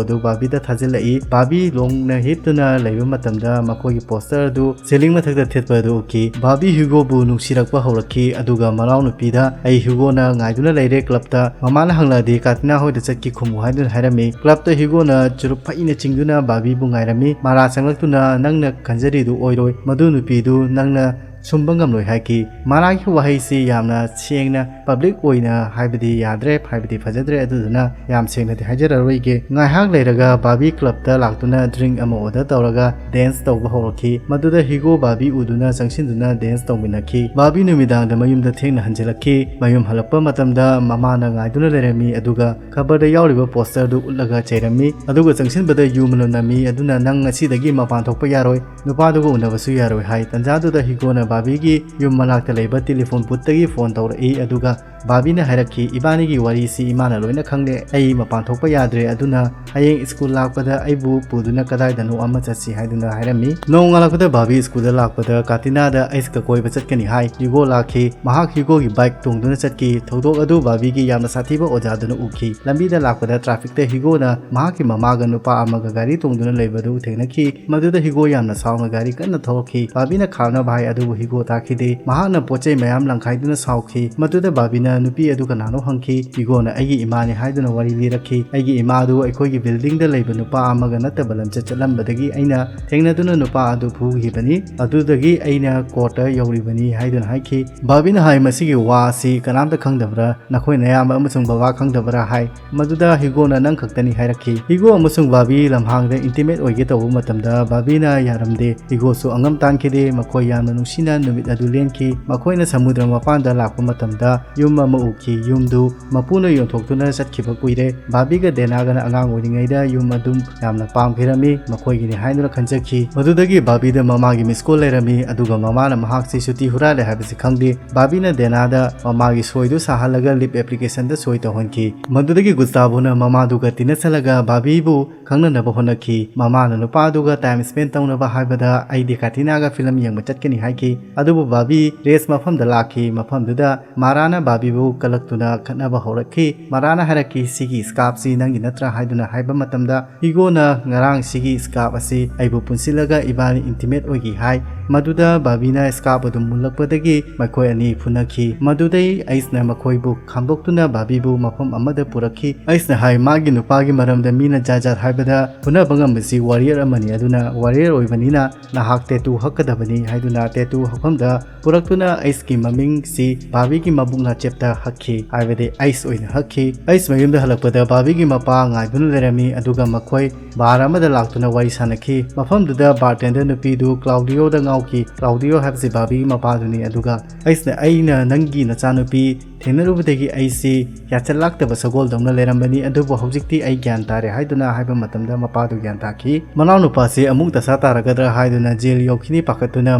ꯑꯗꯨ ꯕꯥꯕꯤꯗ ꯊꯥꯖꯤꯜꯂꯛꯏ꯫ ꯕꯥꯕꯤ ꯂꯣꯡꯅ ꯍꯤꯞꯇꯨꯅ ꯂꯩꯕ ꯃꯇꯝꯗ ꯃꯈꯣꯏꯒꯤ ꯄꯣꯁꯇꯔ ꯑꯗꯨ ꯁꯤꯂꯤꯡ ꯃꯊꯛꯇ ꯊꯦꯠꯄ ꯑꯗꯨ ꯎꯈꯤ꯫ ꯕꯥꯕꯤ ꯍꯤꯒꯣꯕꯨ ꯅꯨꯡꯁꯤꯔꯛꯄ ꯍꯧꯔꯛꯈꯤ, ꯑꯗꯨꯒ ꯃꯅꯥꯎꯅꯨꯄꯤꯗ, "ꯑꯩ ꯍꯤꯒꯣꯅ ꯉꯥꯏꯗꯨꯅ ꯂꯩꯔꯦ ꯀ꯭ꯂꯕꯇ, ꯃꯃꯥꯅ ꯍꯪꯂꯛꯑꯗꯤ ꯀꯥꯇꯤꯅꯥ ꯍꯣꯏꯗ ꯆꯠꯈꯤ ꯈꯨꯝꯃꯨ" ꯍꯥꯏꯗꯨꯅ ꯍꯥꯏꯔꯝꯃꯤ꯫ ꯀ꯭ꯂꯕꯇ ꯍꯤꯒꯣꯅ ꯆꯨꯔꯨꯞ ꯐꯩꯅ ꯆꯤꯡꯗꯨꯅ ꯕꯥꯕꯤꯕꯨ ꯉꯥꯏꯔꯝꯃꯤ꯫ ꯃꯥꯔꯥ ꯆꯪꯂꯛꯇꯨꯅ ꯅꯪꯅ ꯈꯟꯖꯔꯤꯗꯨ ꯑꯣꯏꯔꯣꯏ, ꯃꯗꯨ ꯅꯨꯄꯤꯗꯨ ꯅꯪꯅ ꯁꯨꯝꯕ ꯉꯝꯂꯣꯏ ꯍꯥꯏꯈꯤ꯫ ꯃꯥꯔꯥꯒꯤ ꯋꯥꯍꯩꯁꯤ ꯌꯥꯝꯅ ꯁꯦꯡꯅ ꯄꯕ꯭ꯂꯤꯛ ꯑꯣꯏꯅ ꯍꯥꯏꯕꯗꯤ ꯌꯥꯗ꯭ꯔꯦ, ꯍꯥꯏꯕꯗꯤ ꯐꯖꯗ꯭ꯔꯦ, ꯑꯗꯨꯗꯨꯅ ꯌꯥꯝ ꯁꯦꯡꯅꯗꯤ ꯍꯥꯏꯖꯔꯔꯣꯏꯒꯦ꯫ ꯉꯥꯏꯍꯥꯛ ꯂꯩꯔꯒ ꯕꯥꯕꯤ ꯀ꯭ꯂꯕꯇ ꯂꯥꯛꯇꯨꯅ ꯗ꯭ꯔꯤꯡ ꯑꯃ ꯑꯣꯔꯗꯔ ꯇꯧꯔꯒ ꯗꯦꯟꯁ ꯇꯧꯕ ꯍꯧꯔꯛꯈꯤ꯫ ꯃꯗꯨꯗ ꯍꯤꯒꯣ ꯕꯥꯕꯤ ꯎꯗꯨꯅ ꯆꯪꯁꯤꯟꯗꯨꯅ ꯗꯦꯟꯁ ꯇꯧꯃꯤꯟꯅꯈꯤ꯫ ꯕꯥꯕꯤ ꯅꯨꯃꯤꯗꯥꯡꯗ ꯃꯌꯨꯝꯗ ꯊꯦꯡꯅ ꯍꯟꯖꯤꯜꯂꯛꯈꯤ꯫ ꯃꯌꯨꯝ ꯍꯜꯂꯛꯄ ꯃꯇꯝꯗ ꯃꯃꯥꯅ ꯉꯥꯏꯗꯨꯅ ꯂꯩꯔꯝꯃꯤ, ꯑꯗꯨꯒ ꯈꯕꯔꯗ ꯌꯥꯎꯔꯤꯕ ꯄꯣꯁꯇꯔꯗꯨ ꯎꯠꯂꯒ ꯆꯩꯔꯝꯃꯤ꯫ ꯑꯗꯨꯒ ꯆꯪꯁꯤꯟꯕꯗ ꯌꯨ ꯃꯅꯝ ꯅꯝꯃꯤ꯫ ꯑꯗꯨꯅ "ꯅꯪ ꯉꯁꯤꯗꯒꯤ ꯃꯄꯥꯟ ꯊꯣꯛꯄ ꯌꯥꯔꯣꯏ, ꯅꯨꯄꯥꯗꯨꯒ ꯎꯅꯕꯁꯨ ꯌꯥꯔꯣꯏ" ꯍꯥꯏ꯫ ꯇꯟꯖꯥꯗꯨꯗ ꯍꯤꯒꯣꯅ ꯕꯥꯕꯤꯒꯤ ꯌꯨꯝ ꯃꯅꯥꯛꯇ ꯂꯩꯕ ꯇꯦꯂꯤꯐꯣꯟ ꯕꯨꯠꯇꯒꯤ ꯐꯣꯟ ꯇꯧꯔꯛꯏ, ꯑꯗꯨꯒ ꯕꯥꯕꯤꯅ ꯍꯥꯏꯔꯛꯈꯤ, "ꯏꯕꯥꯅꯤꯒꯤ ꯋꯥꯔꯤꯁꯤ ꯏꯃꯥꯅ ꯂꯣꯏꯅ ꯈꯪꯂꯦ꯫ ꯑꯩ ꯃꯄꯥꯟ ꯊꯣꯛꯄ ꯌꯥꯗ꯭ꯔꯦ, ꯑꯗꯨꯅ ꯍꯌꯦꯡ ꯁ꯭ꯀꯨꯜ ꯂꯥꯛꯄꯗ ꯑꯩꯕꯨ ꯄꯨꯗꯨꯅ ꯀꯗꯥꯏꯗꯅꯣ ꯑꯃ ꯆꯠꯁꯤ" ꯍꯥꯏꯗꯨꯅ ꯍꯥꯏꯔꯝꯃꯤ꯫ ꯅꯣꯡꯉꯥꯜꯂꯛꯄꯗ ꯕꯥꯕꯤ ꯁ꯭ꯀꯨꯜꯗ ꯂꯥꯛꯄꯗ ꯀꯥꯇꯤꯅꯥꯗ ꯑꯩꯁꯀ ꯀꯣꯏꯕ ꯆꯠꯀꯅꯤ ꯍꯥꯏ꯫ ꯍꯤꯒꯣ ꯂꯥꯛꯈꯤ꯫ ꯃꯍꯥꯛ ꯍꯤꯒꯣꯒꯤ ꯕꯥꯏꯛ ꯇꯣꯡꯗꯨꯅ ꯆꯠꯈꯤ꯫ ꯊꯧꯗꯣꯛ ꯑꯗꯨ ꯕꯥꯕꯤꯒꯤ ꯌꯥꯝꯅ ꯁꯥꯊꯤꯕ ꯑꯣꯖꯥꯗꯨꯅ ꯎꯈꯤ꯫ ꯂꯝꯕꯤꯗ ꯂꯥꯛꯄꯗ ꯇ꯭ꯔꯥꯐꯤꯛꯇ ꯍꯤꯒꯣꯅ ꯃꯍꯥꯛꯀꯤ ꯃꯃꯥꯒ ꯅꯨꯄꯥ ꯑꯃꯒ ꯒꯥꯔꯤ ꯇꯣꯡꯗꯨꯅ ꯂꯩꯕꯗꯨ ꯊꯦꯡꯅꯈꯤ꯫ ꯃꯗꯨꯗ ꯍꯤꯒꯣ ꯌꯥꯝꯅ ꯁꯥꯎꯅ ꯒꯥꯔꯤ ꯀꯟꯅ ꯊꯧꯔꯛꯈꯤ꯫ ꯕꯥꯕꯤꯅ ꯈꯥꯝꯅꯕ ꯍꯥꯏ, ꯑꯗꯨꯕꯨ ꯍꯤꯒꯣ ꯇꯥꯈꯤꯗꯦ꯫ ꯃꯍꯥꯛꯅ ꯄꯣꯠ ꯆꯩ ꯃꯌꯥꯝ ꯂꯪꯈꯥꯏꯗꯨꯅ ꯁꯥꯎꯈꯤ꯫ ꯃꯗꯨꯗ ꯕꯥꯕꯤꯅ ꯅꯨꯄꯤ ꯑꯗꯨ ꯀꯅꯥꯅꯣ ꯍꯪꯈꯤ꯫ ꯍꯤꯒꯣꯅ "ꯑꯩꯒꯤ ꯏꯃꯥꯅꯤ" ꯍꯥꯏꯗꯨꯅ ꯋꯥꯔꯤ ꯂꯤꯔꯛꯈꯤ꯫ "ꯑꯩꯒꯤ ꯏꯃꯥ ꯑꯗꯨ ꯑꯩꯈꯣꯏꯒꯤ ꯕꯤꯜꯗꯤꯡꯗ ꯂꯩꯕ ꯅꯨꯄꯥ ꯑꯃꯒ ꯅꯠꯇꯕ ꯂꯝꯆꯠ ꯆꯠꯂꯝꯕꯗꯒꯤ ꯑꯩꯅ ꯊꯦꯡꯅꯗꯨꯅ ꯅꯨꯄꯥ ꯑꯗꯨ ꯐꯨꯈꯤꯕꯅꯤ꯫ ꯑꯗꯨꯗꯒꯤ ꯑꯩꯅ ꯀꯣꯔꯠꯇ ꯌꯧꯔꯤꯕꯅꯤ" ꯍꯥꯏꯗꯨꯅ ꯍꯥꯏꯈꯤ꯫ ꯕꯥꯕꯤꯅ ꯍꯥꯏ, "ꯃꯁꯤꯒꯤ ꯋꯥ ꯑꯁꯤ ꯀꯅꯥꯝꯇ ꯈꯪꯗꯕ꯭ꯔꯥ? ꯅꯈꯣꯏ ꯅꯌꯥꯝꯕ ꯑꯃꯁꯨꯡ ꯕꯕꯥ ꯈꯪꯗꯕ꯭ꯔꯥ?" ꯍꯥꯏ꯫ ꯃꯗꯨꯗ ꯍꯤꯒꯣꯅ "ꯅꯪ ꯈꯛꯇꯅꯤ" ꯍꯥꯏꯔꯛꯈꯤ꯫ ꯍꯤꯒꯣ ꯑꯃꯁꯨꯡ ꯕꯥꯕꯤ ꯂꯝꯍꯥꯡꯗ ꯏꯟꯇꯤꯃꯦꯠ ꯑꯣꯏꯒꯦ ꯇꯧꯕ ꯃꯇꯝꯗ ꯕꯥꯕꯤꯅ ꯌꯥꯔꯝꯗꯦ꯫ ꯍꯤꯒꯣꯁꯨ ꯑꯉꯝ ꯇꯥꯟꯈꯤꯗꯦ꯫ ꯃꯈꯣꯏ ꯌꯥꯝꯅ ꯅꯨꯡꯁꯤꯅ ꯅꯨꯃꯤꯠ ꯑꯗꯨ ꯂꯦꯟꯈꯤ꯫ ꯃꯈꯣꯏꯅ ꯁꯃꯨꯗ꯭ꯔ ꯃꯄꯥꯟꯗ ꯂꯥꯛꯄ ꯃꯇꯝꯗ ꯌꯨꯝ ꯑꯃ ꯎꯈꯤ꯫ ꯌꯨꯝꯗꯨ ꯃꯄꯨꯅ ꯌꯣꯟꯊꯣꯛꯇꯨꯅ ꯆꯠꯈꯤꯕ ꯀꯨꯏꯔꯦ꯫ ꯕꯥꯕꯤꯒ ꯗꯦꯅꯥꯒꯅ ꯑꯉꯥꯡ ꯑꯣꯏꯔꯤꯉꯩꯗ ꯌꯨꯝ ꯑꯗꯨꯝ ꯌꯥꯝꯅ ꯄꯥꯝꯈꯤꯔꯝꯃꯤ꯫ ꯃꯈꯣꯏꯒꯤꯅꯤ ꯍꯥꯏꯗꯨꯅ ꯈꯟꯖꯈꯤ꯫ ꯃꯗꯨꯗꯒꯤ ꯕꯥꯕꯤꯗ ꯃꯃꯥꯒꯤ ꯃꯤꯁ ꯀꯣꯜ ꯂꯩꯔꯝꯃꯤ, ꯑꯗꯨꯒ ꯃꯃꯥꯅ ꯃꯍꯥꯛꯁꯤ ꯁꯨꯇꯤ ꯍꯨꯔꯥꯜꯂꯦ ꯍꯥꯏꯕꯁꯤ ꯈꯪꯗꯦ꯫ ꯕꯥꯕꯤꯅ ꯗꯦꯅꯥꯗ ꯃꯃꯥꯒꯤ ꯁꯣꯏꯗꯨ ꯁꯥꯍꯜꯂꯒ ꯂꯤꯞ ꯑꯦꯄ꯭ꯂꯤꯀꯦꯁꯟꯗ ꯁꯣꯏ ꯇꯧꯍꯟꯈꯤ꯫ ꯃꯗꯨꯗꯒꯤ ꯒꯨꯁꯇꯥꯕꯣꯅ ꯃꯃꯥꯗꯨꯒ ꯇꯤꯟꯅꯁꯜꯂꯒ ꯕꯥꯕꯤꯕꯨ ꯈꯪꯅꯅꯕ ꯍꯣꯠꯅꯈꯤ꯫ ꯃꯃꯥꯅ ꯅꯨꯄꯥꯗꯨꯒ ꯇꯥꯏꯝ ꯁ꯭ꯄꯦꯟ ꯇꯧꯅꯕ ꯍꯥꯏꯕꯗ "ꯑꯩꯗꯤ ꯀꯥꯇꯤꯅꯥꯒ ꯐꯤꯂꯝ ꯌꯦꯡꯕ ꯆꯠꯀꯅꯤ" ꯍꯥꯏꯈꯤ꯫ ꯑꯗꯨꯕꯨ ꯕꯥꯕꯤ ꯔꯦꯁ ꯃꯐꯝꯗ ꯂꯥꯛꯈꯤ꯫ ꯃꯐꯝꯗꯨꯗ ꯃꯥꯔꯥꯅ ꯕꯥꯕꯤꯕꯨ ꯀꯜꯂꯛꯇꯨꯅ ꯈꯠꯅꯕ ꯍꯧꯔꯛꯈꯤ꯫ ꯃꯥꯔꯥꯅ ꯍꯥꯏꯔꯛꯈꯤ, "ꯁꯤꯒꯤ ꯁ꯭ꯀꯥꯔꯞꯁꯤ ꯅꯪꯒꯤ ꯅꯠꯇ꯭ꯔꯥ?" ꯍꯥꯏꯗꯨꯅ ꯍꯥꯏꯕ ꯃꯇꯝꯗ, "ꯍꯤꯒꯣꯅ ꯉꯔꯥꯡ ꯁꯤꯒꯤ ꯁ꯭ꯀꯥꯔꯞ ꯑꯁꯤ ꯑꯩꯕꯨ ꯄꯨꯟꯁꯤꯜꯂꯒ ꯏꯕꯥꯅꯤ ꯏꯟꯇꯤꯃꯦꯠ ꯑꯣꯏꯈꯤ" ꯍꯥꯏ꯫ ꯃꯗꯨꯗ ꯕꯥꯕꯤꯅ ꯁ꯭ꯀꯥꯔꯞ ꯑꯗꯨ ꯃꯨꯜꯂꯛꯄꯗꯒꯤ ꯃꯈꯣꯏ ꯑꯅꯤ ꯐꯨꯅꯈꯤ꯫ ꯃꯗꯨꯗꯩ ꯑꯩꯁꯅ ꯃꯈꯣꯏꯕꯨ ꯈꯥꯝꯗꯣꯛꯇꯨꯅ ꯕꯥꯕꯤꯕꯨ ꯃꯐꯝ ꯑꯃꯗ ꯄꯨꯔꯛꯈꯤ꯫ ꯑꯩꯁꯅ ꯍꯥꯏ, ꯃꯥꯒꯤ ꯅꯨꯄꯥꯒꯤ ꯃꯔꯝꯗ ꯃꯤꯅ ꯖꯥꯠ ꯖꯥꯠ ꯍꯥꯏꯕꯗ ꯐꯨꯅꯕ ꯉꯝꯕꯁꯤ ꯋꯥꯔꯤꯌꯔ ꯑꯃꯅꯤ, ꯑꯗꯨꯅ ꯋꯥꯔꯤꯌꯔ ꯑꯣꯏꯕꯅꯤꯅ ꯅꯍꯥꯛ ꯇꯦꯇꯨ ꯍꯛꯀꯗꯕꯅꯤ ꯍꯥꯏꯗꯨꯅ ꯇꯦꯇꯨ ꯍꯛꯐꯝꯗ ꯄꯨꯔꯛꯇꯨꯅ ꯑꯩꯁꯀꯤ ꯃꯃꯤꯡꯁꯤ ꯕꯥꯕꯤꯒꯤ ꯃꯕꯨꯛ ꯅꯥꯆꯦꯞꯇ ꯍꯛꯈꯤ, ꯍꯥꯏꯕꯗꯤ ꯑꯩꯁ ꯑꯣꯏꯅ ꯍꯛꯈꯤ꯫ ꯑꯩꯁ ꯃꯌꯨꯝꯗ ꯍꯜꯂꯛꯄꯗ ꯕꯥꯕꯤꯒꯤ ꯃꯄꯥ ꯉꯥꯏꯗꯨꯅ ꯂꯩꯔꯝꯃꯤ, ꯑꯗꯨꯒ ꯃꯈꯣꯏ ꯕꯥꯔ ꯑꯃꯗ ꯂꯥꯛꯇꯨꯅ ꯋꯥꯔꯤ ꯁꯥꯟꯅꯈꯤ꯫ ꯃꯐꯝꯗꯨꯗ ꯕꯥꯔꯇꯦꯟꯗꯔ ꯅꯨꯄꯤꯗꯨ ꯀ꯭ꯂꯥꯎꯗꯤꯌꯣꯗ ꯉꯥꯎꯈꯤ꯫ ꯀ꯭ꯂꯥꯎꯗꯤꯌꯣ ꯍꯥꯏꯕꯁꯤ ꯕꯥꯕꯤꯒꯤ ꯃꯄꯥꯗꯨꯅꯤ꯫ ꯑꯗꯨꯒ ꯑꯩꯁꯅ, "ꯑꯩꯅ ꯅꯪꯒꯤ ꯅꯆꯥꯅꯨꯄꯤ ꯊꯦꯡꯅꯔꯨꯕꯗꯒꯤ ꯑꯩꯁꯤ ꯌꯥꯆꯜ ꯂꯥꯛꯇꯕ ꯁꯒꯣꯜꯗꯧꯅ ꯂꯩꯔꯝꯕꯅꯤ, ꯑꯗꯨꯕꯨ ꯍꯧꯖꯤꯛꯇꯤ ꯑꯩ ꯒ꯭ꯌꯥꯟ ꯇꯥꯔꯦ" ꯍꯥꯏꯗꯨꯅ ꯍꯥꯏꯕ ꯃꯇꯝꯗ ꯃꯄꯥꯗꯨ ꯒ꯭ꯌꯥꯟ ꯇꯥꯈꯤ꯫ ꯃꯅꯥꯎꯅꯨꯄꯥꯁꯤ ꯑꯃꯨꯛ ꯗꯁꯥ ꯇꯥꯔꯒꯗ꯭ꯔꯥ ꯍꯥꯏꯗꯨꯅ ꯖꯦꯜ ꯌꯧꯈꯤꯅꯤ ꯄꯥꯈꯠꯇꯨꯅ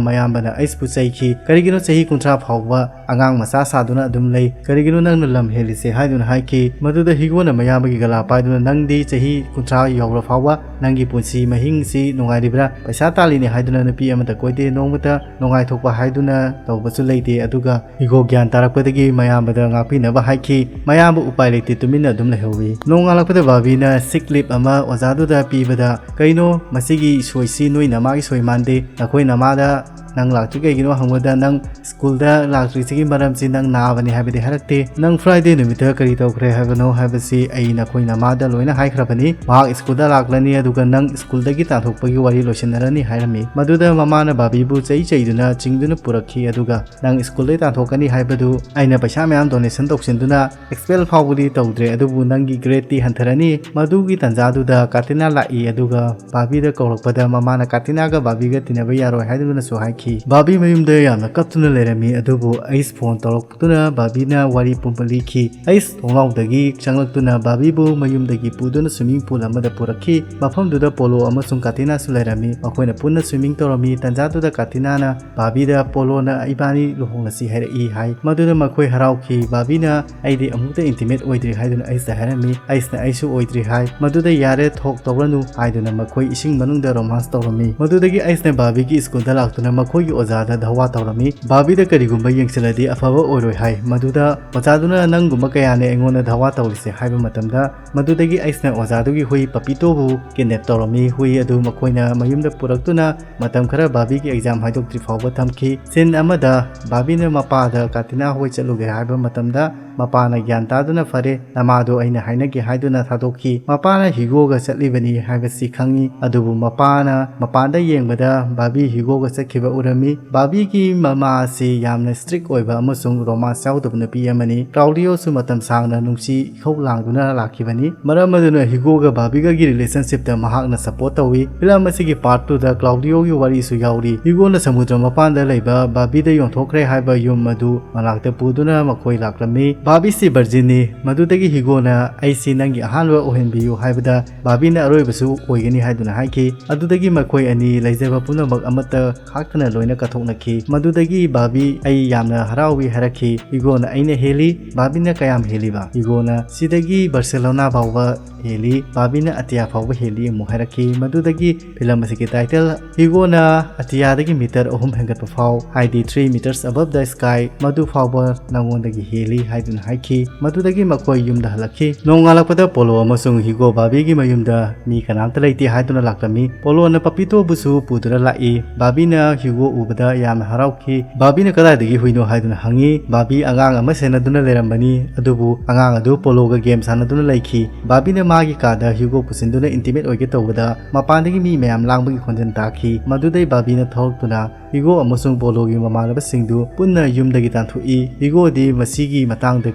ꯃꯌꯥꯝꯕꯅ ꯑꯩꯁꯄꯨ ꯆꯩꯈꯤ꯫ "ꯀꯔꯤꯒꯤꯅꯣ ꯆꯍꯤ ꯀꯨꯟꯊ꯭ꯔꯥ ꯐꯥꯎꯕ ꯑꯉꯥꯡ ꯃꯆꯥ ꯁꯥꯗꯨꯅ ꯑꯗꯨꯝ ꯂꯩ? ꯀꯔꯤꯒꯤꯅꯣ ꯅꯪꯅ ꯂꯝ ꯍꯦꯜꯂꯤꯁꯦ?" ꯍꯥꯏꯗꯨꯅ ꯍꯥꯏꯈꯤ꯫ ꯃꯗꯨꯗ ꯍꯤꯒꯣꯅ ꯃꯌꯥꯝꯕꯒꯤ ꯒꯂꯥ ꯄꯥꯏꯗꯨꯅ, "ꯅꯪꯗꯤ ꯆꯍꯤ ꯀꯨꯟꯊ꯭ꯔꯥ ꯌꯧꯔ ꯐꯥꯎꯕ ꯅꯪꯒꯤ ꯄꯨꯟꯁꯤ ꯃꯍꯤꯡꯁꯤ ꯅꯨꯡꯉꯥꯏꯔꯤꯕ꯭ꯔꯥ? ꯄꯩꯁꯥ ꯇꯥꯜꯂꯤꯅꯦ ꯍꯥꯏꯗꯨꯅ ꯅꯨꯄꯤ ꯑꯃꯗ ꯀꯣꯏꯗꯦ, ꯅꯣꯡꯃꯇ ꯅꯨꯡꯉꯥꯏꯊꯣꯛꯄ ꯍꯥꯏꯗꯨꯅ ꯇꯧꯕꯁꯨ ꯂꯩꯇꯦ, ꯑꯗꯨꯒ" ꯍꯤꯒꯣ ꯒ꯭ꯌꯥꯟ ꯇꯥꯔꯛꯄꯗꯒꯤ ꯃꯌꯥꯝꯕꯗ ꯉꯥꯛꯄꯤꯅꯕ ꯍꯥꯏꯈꯤ꯫ ꯃꯌꯥꯝꯕ ꯎꯄꯥꯏ ꯂꯩꯇꯦ, ꯇꯨꯃꯤꯟꯅ ꯑꯗꯨꯝ ꯂꯩꯍꯧꯏ꯫ ꯅꯣꯡꯉꯥꯜꯂꯛꯄꯗ ꯕꯥꯕꯤꯅ ꯁꯤꯛ ꯂꯤꯞ ꯑꯃ ꯑꯣꯖꯥꯗꯨꯗ ꯄꯤꯕꯗ, "ꯀꯩꯅꯣ, ꯃꯁꯤꯒꯤ ꯁꯣꯏꯁꯤ ꯅꯣꯏ ꯅꯃꯥꯒꯤ ꯁꯣꯏ ꯃꯥꯟꯗꯦ꯫ ꯅꯈꯣꯏ ꯅꯃꯥꯗ ꯅꯪ ꯂꯥꯛꯇ꯭ꯔꯤ ꯀꯩꯒꯤꯅꯣ ꯍꯪꯕꯗ, ꯅꯪ ꯁ꯭ꯀꯨꯜꯗ ꯂꯥꯛꯇ꯭ꯔꯤꯁꯤꯒꯤ ꯃꯔꯝꯁꯤ ꯅꯪ ꯅꯥꯕꯅꯤ ꯍꯥꯏꯕꯗꯤ ꯍꯥꯏꯔꯛꯇꯦ꯫ ꯅꯪ ꯐ꯭ꯔꯥꯏꯗꯦ ꯅꯨꯃꯤꯠꯇ ꯀꯔꯤ ꯇꯧꯈ꯭ꯔꯦ ꯍꯥꯏꯕꯅꯣ ꯍꯥꯏꯕꯁꯤ ꯑꯩ ꯅꯈꯣꯏ ꯅꯃꯥꯗ ꯂꯣꯏꯅ ꯍꯥꯏꯈ꯭ꯔꯕꯅꯤ꯫ ꯃꯍꯥꯛ ꯁ꯭ꯀꯨꯜꯗ ꯂꯥꯛꯂꯅꯤ, ꯑꯗꯨꯒ ꯅꯪ ꯁ꯭ꯀꯨꯜꯗꯒꯤ ꯇꯥꯟꯊꯣꯛꯄꯒꯤ ꯋꯥꯔꯤ ꯂꯣꯏꯁꯤꯟꯅꯔꯅꯤ" ꯍꯥꯏꯔꯝꯃꯤ꯫ ꯃꯗꯨꯗ ꯃꯃꯥꯅ ꯕꯥꯕꯤꯕꯨ ꯆꯩ ꯆꯩꯗꯨꯅ ꯆꯤꯡꯗꯨꯅ ꯄꯨꯔꯛꯈꯤ, ꯑꯗꯨꯒ "ꯅꯪ ꯁ꯭ꯀꯨꯜꯗꯩ ꯇꯥꯟꯊꯣꯛꯀꯅꯤ ꯍꯥꯏꯕꯗꯨ ꯑꯩꯅ ꯄꯩꯁꯥ ꯃꯌꯥꯝ ꯗꯣꯅꯦꯁꯟ ꯇꯧꯁꯤꯟꯗꯨꯅ ꯑꯦꯛꯁꯄꯦꯜ ꯐꯥꯎꯕꯗꯤ ꯇꯧꯗ꯭ꯔꯦ, ꯑꯗꯨꯕꯨ ꯅꯪꯒꯤ ꯒ꯭ꯔꯦꯗꯇꯤ ꯍꯟꯊꯔꯅꯤ"꯫ ꯃꯗꯨꯒꯤ ꯇꯥꯟꯖꯥꯗꯨꯗ ꯀꯥꯇꯤꯅꯥ ꯂꯥꯛꯏ, ꯑꯗꯨꯒ ꯕꯥꯕꯤꯗ ꯀꯧꯔꯛꯄꯗ ꯃꯃꯥꯅ ꯀꯥꯇꯤꯅꯥꯒ ꯕꯥꯕꯤꯒ ꯇꯤꯟꯅꯕ ꯌꯥꯔꯣꯏ ꯍꯥꯏꯗꯨꯅꯁꯨ ꯍꯥꯏꯈꯤ꯫ ꯕꯥꯕꯤ ꯃꯌꯨꯝꯗ ꯌꯥꯝꯅ ꯀꯞꯇꯨꯅ ꯂꯩꯔꯝꯃꯤ, ꯑꯗꯨꯕꯨ ꯑꯩꯁ ꯐꯣꯟ ꯇꯧꯔꯛꯇꯨꯅ ꯕꯥꯕꯤꯅ ꯋꯥꯔꯤ ꯄꯨꯝꯕ ꯂꯤꯈꯤ꯫ ꯑꯩꯁ ꯊꯣꯡꯅꯥꯎꯗꯒꯤ ꯆꯪꯂꯛꯇꯨꯅ ꯕꯥꯕꯤꯕꯨ ꯃꯌꯨꯝꯗꯒꯤ ꯄꯨꯗꯨꯅ ꯁ꯭ꯋꯤꯃꯤꯡ ꯄꯨꯜ ꯑꯃꯗ ꯄꯨꯔꯛꯈꯤ꯫ ꯃꯐꯝꯗꯨꯗ ꯄꯣꯂꯣ ꯑꯃꯁꯨꯡ ꯀꯥꯇꯤꯅꯥꯁꯨ ꯂꯩꯔꯝꯃꯤ꯫ ꯃꯈꯣꯏꯅ ꯄꯨꯟꯅ ꯁ꯭ꯋꯤꯃꯤꯡ ꯇꯧꯔꯝꯃꯤ꯫ ꯇꯥꯟꯖꯥꯗꯨꯗ ꯀꯥꯇꯤꯅꯥꯅ ꯕꯥꯕꯤꯗ "ꯄꯣꯂꯣꯅ ꯏꯕꯥꯅꯤ ꯂꯨꯍꯣꯡꯂꯁꯤ ꯍꯥꯏꯔꯛꯏ" ꯍꯥꯏ꯫ ꯃꯗꯨꯗ ꯃꯈꯣꯏ ꯍꯔꯥꯎꯈꯤ꯫ ꯕꯥꯕꯤꯅ, "ꯑꯩꯗꯤ ꯑꯃꯨꯛꯇ ꯏꯟꯇꯤꯃꯦꯠ ꯑꯣꯏꯗ꯭ꯔꯤ" ꯍꯥꯏꯗꯨꯅ ꯑꯩꯁꯇ ꯍꯥꯏꯔꯝꯃꯤ꯫ ꯑꯩꯁꯅ "ꯑꯩꯁꯨ ꯑꯣꯏꯗ꯭ꯔꯤ" ꯍꯥꯏ꯫ ꯃꯗꯨꯗ "ꯌꯥꯔꯦ, ꯊꯣꯛ ꯇꯧꯔꯅꯨ" ꯍꯥꯏꯗꯨꯅ ꯃꯈꯣꯏ ꯏꯁꯤꯡ ꯃꯅꯨꯡꯗ ꯔꯣꯃꯥꯟꯁ ꯇꯧꯔꯝꯃꯤ꯫ ꯃꯗꯨꯗꯒꯤ ꯑꯩꯁꯅ ꯕꯥꯕꯤꯒꯤ ꯁ꯭ꯀꯨꯜꯗ ꯂꯥꯛꯇꯨꯅ ꯃꯈꯣꯏ ꯃꯈꯣꯏꯒꯤ ꯑꯣꯖꯥꯗ ꯙꯋꯥ ꯇꯧꯔꯝꯃꯤ꯫ ꯕꯥꯕꯤꯗ ꯀꯔꯤꯒꯨꯝꯕ ꯌꯦꯡꯁꯤꯜꯂꯗꯤ ꯑꯐꯕ ꯑꯣꯏꯔꯣꯏ ꯍꯥꯏ꯫ ꯃꯗꯨꯗ ꯑꯣꯖꯥꯗꯨꯅ "ꯅꯪꯒꯨꯝꯕ ꯀꯌꯥꯅꯦ ꯑꯩꯉꯣꯟꯗ ꯙꯋꯥ ꯇꯧꯔꯤꯁꯦ" ꯍꯥꯏꯕ ꯃꯇꯝꯗ, ꯃꯗꯨꯗꯒꯤ ꯑꯩꯁꯅ ꯑꯣꯖꯥꯗꯨꯒꯤ ꯍꯨꯏ ꯄꯄꯤꯇꯣꯕꯨ ꯀꯤꯗꯅꯦꯞ ꯇꯧꯔꯝꯃꯤ꯫ ꯍꯨꯏ ꯑꯗꯨ ꯃꯈꯣꯏꯅ ꯃꯌꯨꯝꯗ ꯄꯨꯔꯛꯇꯨꯅ ꯃꯇꯝ ꯈꯔ ꯕꯥꯕꯤꯒꯤ ꯑꯦꯛꯖꯥꯝ ꯍꯥꯏꯗꯣꯛꯇ꯭ꯔꯤ ꯐꯥꯎꯕ ꯊꯝꯈꯤ꯫ ꯁꯤꯟ ꯑꯃꯗ ꯕꯥꯕꯤꯅ ꯃꯄꯥꯗ ꯀꯥꯇꯤꯅꯥ ꯍꯣꯏ ꯆꯠꯂꯨꯒꯦ ꯍꯥꯏꯕ ꯃꯇꯝꯗ, ꯃꯄꯥꯅ ꯒ꯭ꯌꯥꯟ ꯇꯥꯗꯨꯅ "ꯐꯔꯦ, ꯅꯃꯥꯗꯣ ꯑꯩꯅ ꯍꯥꯏꯅꯒꯦ" ꯍꯥꯏꯗꯨꯅ ꯊꯥꯗꯣꯛꯈꯤ꯫ ꯃꯄꯥꯅ ꯍ꯭ꯌꯨꯒꯣꯒ ꯆꯠꯂꯤꯕꯅꯤ ꯍꯥꯏꯕꯁꯤ ꯈꯪꯉꯤ, ꯑꯗꯨꯕꯨ ꯃꯄꯥꯅ ꯃꯄꯥꯟꯗ ꯌꯦꯡꯕꯗ ꯕꯥꯕꯤ ꯍ꯭ꯌꯨꯒꯣꯒ ꯆꯠꯈꯤꯕ ꯎꯔꯝꯃꯤ꯫ ꯕꯥꯕꯤꯒꯤ ꯃꯃꯥ ꯑꯁꯤ ꯌꯥꯝꯅ ꯁ꯭ꯇ꯭ꯔꯤꯛ ꯑꯣꯏꯕ ꯑꯃꯁꯨꯡ ꯔꯣꯃꯥꯟꯁ ꯌꯥꯎꯗꯕ ꯅꯨꯄꯤ ꯑꯃꯅꯤ꯫ ꯀ꯭ꯂꯥꯎꯗꯤꯌꯣꯁꯨ ꯃꯇꯝ ꯁꯥꯡꯅ ꯅꯨꯡꯁꯤ ꯏꯍꯧ ꯂꯥꯡꯗꯨꯅ ꯂꯥꯛꯈꯤꯕꯅꯤ꯫ ꯃꯔꯝ ꯑꯗꯨꯅ ꯍ꯭ꯌꯨꯒꯣꯒ ꯕꯥꯕꯤꯒꯒꯤ ꯔꯤꯂꯦꯁꯟꯁꯤꯞꯇ ꯃꯍꯥꯛꯅ ꯁꯄꯣꯔꯠ ꯇꯧꯏ꯫ ꯐꯤꯂꯝ ꯑꯁꯤꯒꯤ ꯄꯥꯔꯠ ꯇꯨꯗ ꯀ꯭ꯂꯥꯎꯗꯤꯌꯣꯒꯤ ꯋꯥꯔꯤꯁꯨ ꯌꯥꯎꯔꯤ꯫ ꯍ꯭ꯌꯨꯒꯣꯅ ꯁꯃꯨꯗ꯭ꯔ ꯃꯄꯥꯟꯗ ꯂꯩꯕ ꯕꯥꯕꯤꯗ ꯌꯣꯟꯊꯣꯛꯈ꯭ꯔꯦ ꯍꯥꯏꯕ ꯌꯨꯝ ꯑꯗꯨ ꯃꯅꯥꯛꯇ ꯄꯨꯗꯨꯅ ꯃꯈꯣꯏ ꯂꯥꯛꯂꯝꯃꯤ꯫ ꯕꯥꯕꯤꯁꯤ ꯚꯔꯖꯤꯟꯅꯤ꯫ ꯃꯗꯨꯗꯒꯤ ꯍ꯭ꯌꯨꯒꯣꯅ "ꯑꯩꯁꯤ ꯅꯪꯒꯤ ꯑꯍꯥꯟꯕ ꯑꯣꯏꯍꯟꯕꯤꯌꯨ" ꯍꯥꯏꯕꯗ, ꯕꯥꯕꯤꯅ "ꯑꯔꯣꯏꯕꯁꯨ ꯑꯣꯏꯒꯅꯤ" ꯍꯥꯏꯗꯨꯅ ꯍꯥꯏꯈꯤ꯫ ꯑꯗꯨꯗꯒꯤ ꯃꯈꯣꯏ ꯑꯅꯤ ꯂꯩꯖꯕ ꯄꯨꯝꯅꯃꯛ ꯑꯃꯠꯇ ꯈꯥꯛꯇꯅ ꯂꯣꯏꯅ ꯀꯠꯊꯣꯛꯅꯈꯤ꯫ ꯃꯗꯨꯗꯒꯤ ꯕꯥꯕꯤ "ꯑꯩ ꯌꯥꯝꯅ ꯍꯔꯥꯎꯏ" ꯍꯥꯏꯔꯛꯈꯤ꯫ ꯍ꯭ꯌꯨꯒꯣꯅ "ꯑꯩꯅ ꯍꯦꯜꯂꯤ"꯫ ꯕꯥꯕꯤꯅ "ꯀꯌꯥꯝ ꯍꯦꯜꯂꯤꯕ?" ꯍ꯭ꯌꯨꯒꯣꯅ "ꯁꯤꯗꯒꯤ ꯕꯥꯔꯁꯦꯂꯣꯅꯥ ꯐꯥꯎꯕ ꯍꯦꯜꯂꯤ"꯫ ꯕꯥꯕꯤꯅ "ꯑꯇꯤꯌꯥ ꯐꯥꯎꯕ ꯍꯦꯜꯂꯤ" ꯑꯃꯨꯛ ꯍꯥꯏꯔꯛꯈꯤ꯫ ꯃꯗꯨꯗꯒꯤ ꯐꯤꯂꯝ ꯑꯁꯤꯒꯤ ꯇꯥꯏꯇꯜ, ꯍ꯭ꯌꯨꯒꯣꯅ "ꯑꯇꯤꯌꯥꯗꯒꯤ ꯃꯤꯇꯔ ꯑꯍꯨꯝ ꯍꯦꯟꯒꯠꯄ ꯐꯥꯎ", ꯍꯥꯏꯗꯤ three meters above the sky, ꯃꯗꯨ ꯐꯥꯎꯕ ꯅꯉꯣꯟꯗꯒꯤ ꯍꯦꯜꯂꯤ ꯍꯥꯏꯗꯨꯅ ꯍꯥꯏꯈꯤ꯫ ꯃꯗꯨꯗꯒꯤ ꯃꯈꯣꯏ ꯌꯨꯝꯗ ꯍꯜꯂꯛꯈꯤ꯫ ꯅꯣꯡꯉꯥꯜꯂꯛꯄꯗ ꯄꯣꯂꯣ ꯑꯃꯁꯨꯡ ꯍ꯭ꯌꯨꯒꯣ ꯕꯥꯕꯤꯒꯤ ꯃꯌꯨꯝꯗ ꯃꯤ ꯀꯅꯥꯝꯇ ꯂꯩꯇꯦ ꯍꯥꯏꯗꯨꯅ ꯂꯥꯛꯂꯝꯃꯤ꯫ ꯄꯣꯂꯣꯅ ꯄꯄꯤꯇꯣꯕꯨꯁꯨ ꯄꯨꯗꯨꯅ ꯂꯥꯛꯏ꯫ ꯕꯥꯕꯤꯅ ꯍ꯭ꯌꯨꯒꯣ ꯎꯕꯗ ꯌꯥꯝꯅ ꯍꯔꯥꯎꯈꯤ꯫ ꯕꯥꯕꯤꯅ "ꯀꯗꯥꯏꯗꯒꯤ ꯍꯨꯏꯅꯣ?" ꯍꯥꯏꯗꯨꯅ ꯍꯪꯉꯤ꯫ ꯕꯥꯕꯤ ꯑꯉꯥꯡ ꯑꯃ ꯁꯦꯟꯅꯗꯨꯅ ꯂꯩꯔꯝꯕꯅꯤ, ꯑꯗꯨꯕꯨ ꯑꯉꯥꯡ ꯑꯗꯨ ꯄꯣꯂꯣꯒ ꯒꯦꯝ ꯁꯥꯟꯅꯗꯨꯅ ꯂꯩꯈꯤ꯫ ꯕꯥꯕꯤꯅ ꯃꯥꯒꯤ ꯀꯥꯗ ꯍ꯭ꯌꯨꯒꯣ ꯄꯨꯁꯤꯟꯗꯨꯅ ꯏꯟꯇꯤꯃꯦꯠ ꯑꯣꯏꯒꯦ ꯇꯧꯕꯗ, ꯃꯄꯥꯟꯗꯒꯤ ꯃꯤ ꯃꯌꯥꯝ ꯂꯥꯡꯕꯒꯤ ꯈꯣꯟꯖꯦꯜ ꯇꯥꯈꯤ꯫ ꯃꯗꯨꯗꯩ ꯕꯥꯕꯤꯅ ꯊꯣꯛꯂꯛꯇꯨꯅ ꯍ꯭ꯌꯨꯒꯣ ꯑꯃꯁꯨꯡ ꯄꯣꯂꯣꯒꯤ ꯃꯃꯥꯟꯅꯕꯁꯤꯡꯗꯨ ꯄꯨꯟꯅ ꯌꯨꯝꯗꯒꯤ ꯇꯥꯟꯊꯣꯛꯏ꯫ ꯍ꯭ꯌꯨꯒꯣꯗꯤ ꯃꯁꯤꯒꯤ ꯃꯇꯥꯡꯗ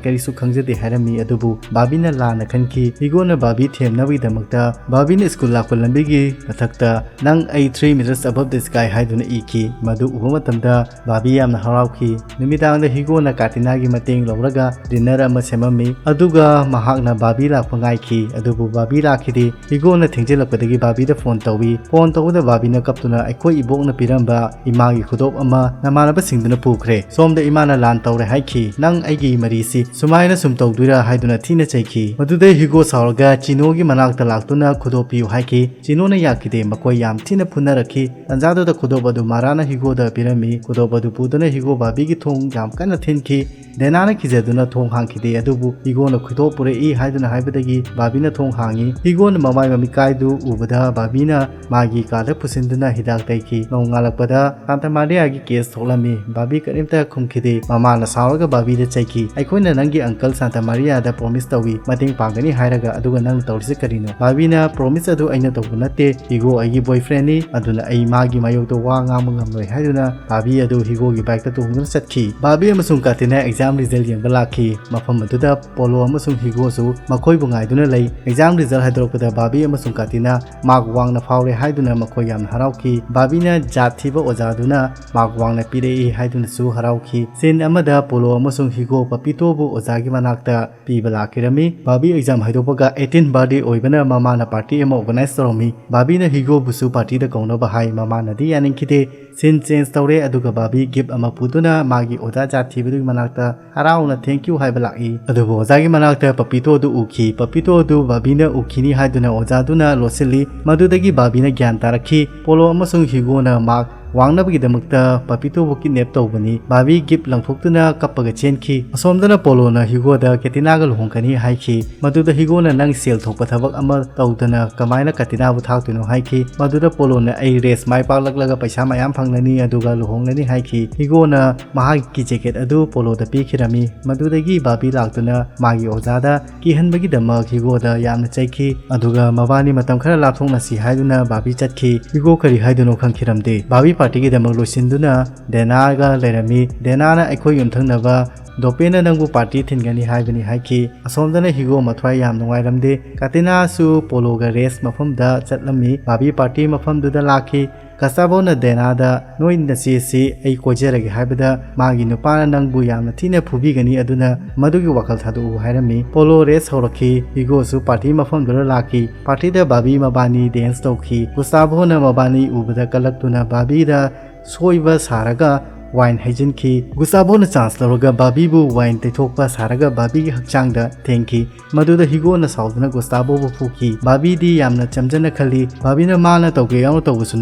ꯀꯔꯤꯁꯨ ꯈꯪꯖꯗꯦ ꯍꯥꯏꯔꯝꯃꯤ, ꯑꯗꯨꯕꯨ ꯕꯥꯕꯤꯅ ꯂꯥꯟꯅ ꯈꯟꯈꯤ꯫ ꯍ꯭ꯌꯨꯒꯣꯅ ꯕꯥꯕꯤ ꯊꯦꯝꯅꯕꯒꯤꯗꯃꯛꯇ ꯕꯥꯕꯤꯅ ꯁ꯭ꯀꯨꯜ ꯂꯥꯛꯄ ꯂꯝꯕꯤꯒꯤ ꯃꯊꯛꯇ "ꯅꯪ ꯑꯩ three meters above the sky" ꯍꯥꯏꯗꯨꯅ ꯏꯈꯤ꯫ ꯃꯗꯨ ꯎꯕ ꯃꯇꯝꯗ ꯕꯥꯕꯤ ꯌꯥꯝꯅ ꯍꯔꯥꯎꯈꯤ꯫ ꯅꯨꯃꯤꯗꯥꯡꯗ ꯍ꯭ꯌꯨꯒꯣꯅ ꯀꯥꯇꯤꯅꯥꯒꯤ ꯃꯇꯦꯡ ꯂꯧꯔꯒ ꯗꯤꯟꯅꯔ ꯑꯃ ꯁꯦꯝꯃꯝꯃꯤ, ꯑꯗꯨꯒ ꯃꯍꯥꯛꯅ ꯕꯥꯕꯤ ꯂꯥꯛꯄ ꯉꯥꯏꯈꯤ, ꯑꯗꯨꯕꯨ ꯕꯥꯕꯤ ꯂꯥꯛꯈꯤꯗꯦ꯫ ꯍ꯭ꯌꯨꯒꯣꯅ ꯊꯦꯡꯖꯤꯜꯂꯛꯄꯗꯒꯤ ꯕꯥꯕꯤꯗ ꯐꯣꯟ ꯇꯧꯏ꯫ ꯐꯣꯟ ꯇꯧꯕꯗ ꯕꯥꯕꯤꯅ ꯀꯞꯇꯨꯅ "ꯑꯩꯈꯣꯏ ꯏꯕꯣꯛꯅ ꯄꯤꯔꯝꯕ ꯏꯃꯥ ꯃꯥꯒꯤ ꯈꯨꯗꯣꯞ ꯑꯃ ꯅꯃꯥꯟꯅꯕꯁꯤꯡꯗꯨꯅ ꯄꯨꯈ꯭ꯔꯦ꯫ ꯁꯣꯝꯗ ꯏꯃꯥꯅ ꯂꯥꯟ ꯇꯧꯔꯦ ꯍꯥꯏꯈꯤ, ꯅꯪ ꯑꯩꯒꯤ ꯃꯔꯤꯁꯤ ꯁꯨꯃꯥꯏꯅ ꯁꯨꯝ ꯇꯧꯗꯣꯏꯔꯥ ꯍꯥꯏꯗꯨꯅ ꯊꯤꯅ ꯆꯩꯈꯤ꯫ ꯃꯗꯨꯗꯩ ꯍꯤꯒꯣ ꯁꯥꯎꯔꯒ ꯆꯤꯅꯣꯒꯤ ꯃꯅꯥꯛꯇ ꯂꯥꯛꯇꯨꯅ ꯈꯨꯗꯣꯞ ꯄꯤꯌꯨ ꯍꯥꯏꯈꯤ꯫ ꯆꯤꯅꯣꯅ ꯌꯥꯈꯤꯗꯦ, ꯃꯈꯣꯏ ꯌꯥꯝ ꯊꯤꯅ ꯐꯨꯅꯔꯛꯈꯤ꯫ ꯇꯟꯖꯥꯗꯨꯗ ꯈꯨꯗꯣꯞ ꯑꯗꯨ ꯃꯥꯔꯥꯅ ꯍꯤꯒꯣꯗ ꯄꯤꯔꯝꯃꯤ꯫ ꯈꯨꯗꯣꯞ ꯑꯗꯨ ꯄꯨꯗꯨꯅ ꯍꯤꯒꯣ ꯕꯥꯕꯤꯒꯤ ꯊꯣꯡ ꯌꯥꯝ ꯀꯟꯅ ꯊꯤꯟꯈꯤ꯫ ꯗꯦꯅꯥꯅ ꯀꯤꯖꯗꯨꯅ ꯊꯣꯡ ꯍꯥꯡꯈꯤꯗꯦ, ꯑꯗꯨꯕꯨ ꯍꯤꯒꯣꯅ ꯈꯨꯗꯣꯞ ꯄꯨꯔꯛꯏ ꯍꯥꯏꯗꯨꯅ ꯍꯥꯏꯕꯗꯒꯤ ꯕꯥꯕꯤꯅ ꯊꯣꯡ ꯍꯥꯡꯉꯤ꯫ ꯍꯤꯒꯣꯅ ꯃꯃꯥꯏ ꯃꯃꯤꯠꯀꯥꯏꯗꯨ ꯎꯕꯗ ꯕꯥꯕꯤꯅ ꯃꯥꯒꯤ ꯀꯥꯗ ꯄꯨꯁꯤꯟꯗꯨꯅ ꯍꯤꯗꯥꯛ ꯇꯩꯈꯤ꯫ ꯅꯣꯡꯉꯥꯜꯂꯛꯄꯗ ꯁꯥꯟꯇ ꯃꯥꯔꯤꯌꯥꯒꯤ ꯀꯦꯁ ꯊꯣꯛꯂꯝꯃꯤ꯫ ꯕꯥꯕꯤ ꯀꯔꯤꯝꯇ ꯈꯨꯝꯈꯤꯗꯦ꯫ ꯃꯃꯥꯅ ꯁꯥꯎꯔꯒ ꯕꯥꯕꯤꯗ ꯆꯩꯈꯤ, "ꯑꯩꯈꯣꯏꯅ ꯅꯪꯒꯤ ꯑꯪꯀꯜ ꯁꯥꯟꯇ ꯃꯥꯔꯤꯌꯥꯗ ꯄ꯭ꯔꯣꯃꯤꯁ ꯇꯧꯏ, ꯃꯇꯦꯡ ꯄꯥꯡꯒꯅꯤ ꯍꯥꯏꯔꯒ, ꯑꯗꯨꯒ ꯅꯪ ꯇꯧꯔꯤꯁꯤ ꯀꯔꯤꯅꯣ?" ꯕꯥꯕꯤꯅ, "ꯄ꯭ꯔꯣꯃꯤꯁ ꯑꯗꯨ ꯑꯩꯅ ꯇꯧꯕ ꯅꯠꯇꯦ, ꯍꯤꯒꯣ ꯑꯩꯒꯤ ꯕꯣꯏꯐ꯭ꯔꯦꯟꯅꯤ, ꯑꯗꯨꯅ ꯑꯩ ꯃꯥꯒꯤ ꯃꯥꯌꯣꯛꯇ ꯋꯥ ꯉꯥꯡꯕ ꯉꯝꯂꯣꯏ" ꯍꯥꯏꯗꯨꯅ ꯕꯥꯕꯤ ꯑꯗꯨ ꯍꯤꯒꯣꯒꯤ ꯕꯥꯏꯛꯇ ꯇꯣꯡꯗꯨꯅ ꯆꯠꯈꯤ꯫ ꯕꯥꯕꯤ ꯑꯃꯁꯨꯡ ꯀꯥꯇꯤꯅ ꯑꯦꯛꯖꯥꯝ ꯔꯤꯖꯜ ꯌꯦꯡꯕ ꯂꯥꯛꯈꯤ꯫ ꯃꯐꯝ ꯑꯗꯨꯗ ꯄꯣꯂꯣ ꯑꯃꯁꯨꯡ ꯍꯤꯒꯣꯁꯨ ꯃꯈꯣꯏꯕꯨ ꯉꯥꯏꯗꯨꯅ ꯂꯩ꯫ ꯑꯦꯛꯖꯥꯝ ꯔꯤꯖꯜ ꯍꯥꯏꯗꯣꯔꯛꯄꯗ ꯕꯥꯕꯤ ꯑꯃꯁꯨꯡ ꯀꯥꯇꯤꯅ ꯃꯥꯔꯛ ꯋꯥꯡꯅ ꯐꯥꯎꯔꯦ ꯍꯥꯏꯗꯨꯅ ꯃꯈꯣꯏ ꯌꯥꯝꯅ ꯍꯔꯥꯎꯈꯤ꯫ ꯕꯥꯕꯤꯅ ꯖꯥꯠ ꯊꯤꯕ ꯑꯣꯖꯥꯗꯨꯅ ꯃꯥꯔꯛ ꯋꯥꯡꯅ ꯄꯤꯔꯛꯏ ꯍꯥꯏꯗꯨꯅꯁꯨ ꯍꯔꯥꯎꯈꯤ꯫ ꯁꯤꯟ ꯑꯃꯗ ꯄꯣꯂꯣ ꯑꯃꯁꯨꯡ ꯍꯤꯒꯣ ꯄꯄꯤꯇꯣꯕꯨ ꯑꯣꯖꯥꯒꯤ ꯃꯅꯥꯛꯇ ꯄꯤꯕ ꯂꯥꯛꯈꯤꯔꯝꯃꯤ꯫ ꯕꯥꯕꯤ ꯑꯦꯛꯖꯥꯝ ꯍꯥꯏꯗꯣꯛꯄꯒ ꯑꯩꯠꯇꯤꯟ ꯕꯥꯔꯗꯦ ꯑꯣꯏꯕꯅ ꯃꯃꯥꯅ ꯄꯥꯔꯇꯤ ꯑꯃ ꯑꯣꯔꯒꯅꯥꯏꯖ ꯇꯧꯔꯝꯃꯤ꯫ ꯕꯥꯕꯤꯅ ꯍꯤꯒꯣꯕꯨꯁꯨ ꯄꯥꯔꯇꯤꯗ ꯀꯧꯅꯕ ꯍꯥꯏ, ꯃꯃꯥꯅꯗꯤ ꯌꯥꯅꯤꯡꯈꯤꯗꯦ꯫ ꯁꯤꯟ ꯆꯦꯟꯖ ꯇꯧꯔꯦ, ꯑꯗꯨꯒ ꯕꯥꯕꯤ ꯒꯤꯐ ꯑꯃ ꯄꯨꯗꯨꯅ ꯃꯥꯒꯤ ꯑꯣꯖꯥ ꯖꯥꯠ ꯊꯤꯕꯗꯨꯒꯤ ꯃꯅꯥꯛꯇ ꯍꯔꯥꯎꯅ "ꯊꯦꯡꯀ꯭ꯌꯨ" ꯍꯥꯏꯕ ꯂꯥꯛꯏ꯫ ꯑꯗꯨꯕꯨ ꯑꯣꯖꯥꯒꯤ ꯃꯅꯥꯛꯇ ꯄꯄꯤꯇꯣ ꯑꯗꯨ ꯎꯈꯤ꯫ ꯄꯄꯤꯇꯣ ꯑꯗꯨ ꯕꯥꯕꯤꯅ ꯎꯈꯤꯅꯤ ꯍꯥꯏꯗꯨꯅ ꯑꯣꯖꯥꯗꯨꯅ ꯂꯣꯠꯁꯤꯜꯂꯤ꯫ ꯃꯗꯨꯗꯒꯤ ꯕꯥꯕꯤꯅ ꯒ꯭ꯌꯥꯟ ꯇꯥꯔꯛꯈꯤ꯫ ꯄꯣꯂꯣ ꯑꯃꯁꯨꯡ ꯍꯤꯒꯣꯅ ꯃꯥꯔꯛ ꯋꯥꯡꯅꯕꯒꯤꯗꯃꯛꯇ ꯄꯄꯤꯇꯣꯕꯨ ꯀꯤꯗꯅꯦꯞ ꯇꯧꯕꯅꯤ꯫ ꯕꯥꯕꯤ ꯒꯤꯐ ꯂꯪꯊꯣꯛꯇꯨꯅ ꯀꯞꯄꯒ ꯆꯦꯟꯈꯤ꯫ ꯑꯁꯣꯝꯗꯅ ꯄꯣꯂꯣꯅ ꯍꯤꯒꯣꯗ ꯀꯦꯇꯤꯅꯥꯒ ꯂꯨꯍꯣꯡꯒꯅꯤ ꯍꯥꯏꯈꯤ꯫ ꯃꯗꯨꯗ ꯍꯤꯒꯣꯅ, "ꯅꯪ ꯁꯦꯜ ꯊꯣꯛꯄ ꯊꯕꯛ ꯑꯃ ꯇꯧꯗꯅ ꯀꯃꯥꯏꯅ ꯀꯦꯇꯤꯅꯥꯕꯨ ꯊꯥꯛꯇꯣꯏꯅꯣ?" ꯍꯥꯏꯈꯤ꯫ ꯃꯗꯨꯗ ꯄꯣꯂꯣꯅ, "ꯑꯩ ꯔꯦꯁ ꯃꯥꯏ ꯄꯥꯛꯂꯛꯂꯒ ꯄꯩꯁꯥ ꯃꯌꯥꯝ ꯐꯪꯂꯅꯤ, ꯑꯗꯨꯒ ꯂꯨꯍꯣꯡꯂꯅꯤ" ꯍꯥꯏꯈꯤ꯫ ꯍꯤꯒꯣꯅ ꯃꯍꯥꯛꯀꯤ ꯖꯦꯀꯦꯠ ꯑꯗꯨ ꯄꯣꯂꯣꯗ ꯄꯤꯈꯤꯔꯝꯃꯤ꯫ ꯃꯗꯨꯗꯒꯤ ꯕꯥꯕꯤ ꯂꯥꯛꯇꯨꯅ ꯃꯥꯒꯤ ꯑꯣꯖꯥꯗ ꯀꯤꯍꯟꯕꯒꯤꯗꯃꯛ ꯍꯤꯒꯣꯗ ꯌꯥꯝꯅ ꯆꯩꯈꯤ, ꯑꯗꯨꯒ ꯃꯕꯥꯅꯤ ꯃꯇꯝ ꯈꯔ ꯂꯥꯞꯊꯣꯛꯅꯁꯤ ꯍꯥꯏꯗꯨꯅ ꯕꯥꯕꯤ ꯆꯠꯈꯤ꯫ ꯍꯤꯒꯣ ꯀꯔꯤ ꯍꯥꯏꯗꯣꯏꯅꯣ ꯈꯪꯈꯤꯔꯝꯗꯦ꯫ ꯕꯥꯕꯤ ꯄꯥꯔꯇꯤꯒꯤꯗꯃꯛ ꯂꯣꯏꯁꯤꯟꯗꯨꯅ ꯗꯦꯅꯥꯒ ꯂꯩꯔꯝꯃꯤ꯫ ꯗꯦꯅꯥꯅ, "ꯑꯩꯈꯣꯏ ꯌꯨꯝꯊꯪꯅꯕ ꯗꯣꯄꯦꯅ ꯅꯪꯕꯨ ꯄꯥꯔꯇꯤ ꯊꯤꯟꯒꯅꯤ ꯍꯥꯏꯕꯅꯤ" ꯍꯥꯏꯈꯤ꯫ ꯑꯁꯣꯝꯗꯅ ꯍꯤꯒꯣ ꯃꯊ꯭ꯋꯥꯏ ꯌꯥꯝ ꯅꯨꯡꯉꯥꯏꯔꯝꯗꯦ꯫ ꯀꯥꯇꯤꯅꯥꯁꯨ ꯄꯣꯂꯣꯒ ꯔꯦꯁ ꯃꯐꯝꯗ ꯆꯠꯂꯝꯃꯤ꯫ ꯕꯥꯕꯤ ꯄꯥꯔꯇꯤ ꯃꯐꯝꯗꯨꯗ ꯂꯥꯛꯈꯤ꯫ ꯀꯁꯇꯥꯕꯣꯅ ꯗꯦꯅꯥꯗ, "ꯅꯣꯏ ꯅꯆꯦꯁꯤ ꯑꯩ ꯀꯣꯏꯖꯔꯒꯦ ꯍꯥꯏꯕꯗ ꯃꯥꯒꯤ ꯅꯨꯄꯥꯅ ꯅꯪꯕꯨ ꯌꯥꯝꯅ ꯊꯤꯅ ꯐꯨꯕꯤꯒꯅꯤ, ꯑꯗꯨꯅ ꯃꯗꯨꯒꯤ ꯋꯥꯈꯜ ꯊꯥꯗꯣꯛꯎ" ꯍꯥꯏꯔꯝꯃꯤ꯫ ꯄꯣꯂꯣ ꯔꯦꯁ ꯍꯧꯔꯛꯈꯤ꯫ ꯍꯤꯒꯣꯁꯨ ꯄꯥꯔꯇꯤ ꯃꯐꯝꯗꯨꯗ ꯂꯥꯛꯈꯤ꯫ ꯄꯥꯔꯇꯤꯗ ꯕꯥꯕꯤ ꯃꯕꯥꯅꯤ ꯗꯦꯟꯁ ꯇꯧꯈꯤ꯫ ꯒꯨꯁꯇꯥꯚꯣꯅ ꯃꯕꯥꯅꯤ ꯎꯕꯗ ꯀꯜꯂꯛꯇꯨꯅ ꯕꯥꯕꯤꯗ ꯁꯣꯏꯕ ꯁꯥꯔꯒ ꯋꯥꯏꯟ ꯍꯩꯖꯤꯟꯈꯤ꯫ ꯒꯨꯁꯇꯥꯕꯣꯅ ꯆꯥꯟꯁ ꯂꯧꯔꯒ ꯕꯥꯕꯤꯕꯨ ꯋꯥꯏꯟ ꯇꯩꯊꯣꯛꯄ ꯁꯥꯔꯒ ꯕꯥꯕꯤꯒꯤ ꯍꯛꯆꯥꯡꯗ ꯊꯦꯡꯈꯤ꯫ ꯃꯗꯨꯗ ꯍꯤꯒꯣꯅ ꯁꯥꯎꯗꯨꯅ ꯒꯨꯁꯇꯥꯕꯣꯕꯨ ꯐꯨꯈꯤ꯫ ꯕꯥꯕꯤꯗꯤ ꯌꯥꯝꯅ ꯆꯝꯖꯅ ꯈꯜꯂꯤ꯫ ꯕꯥꯕꯤꯅ ꯃꯥꯅ ꯇꯧꯒꯦ ꯌꯥꯎꯅ ꯇꯧꯕꯁꯨ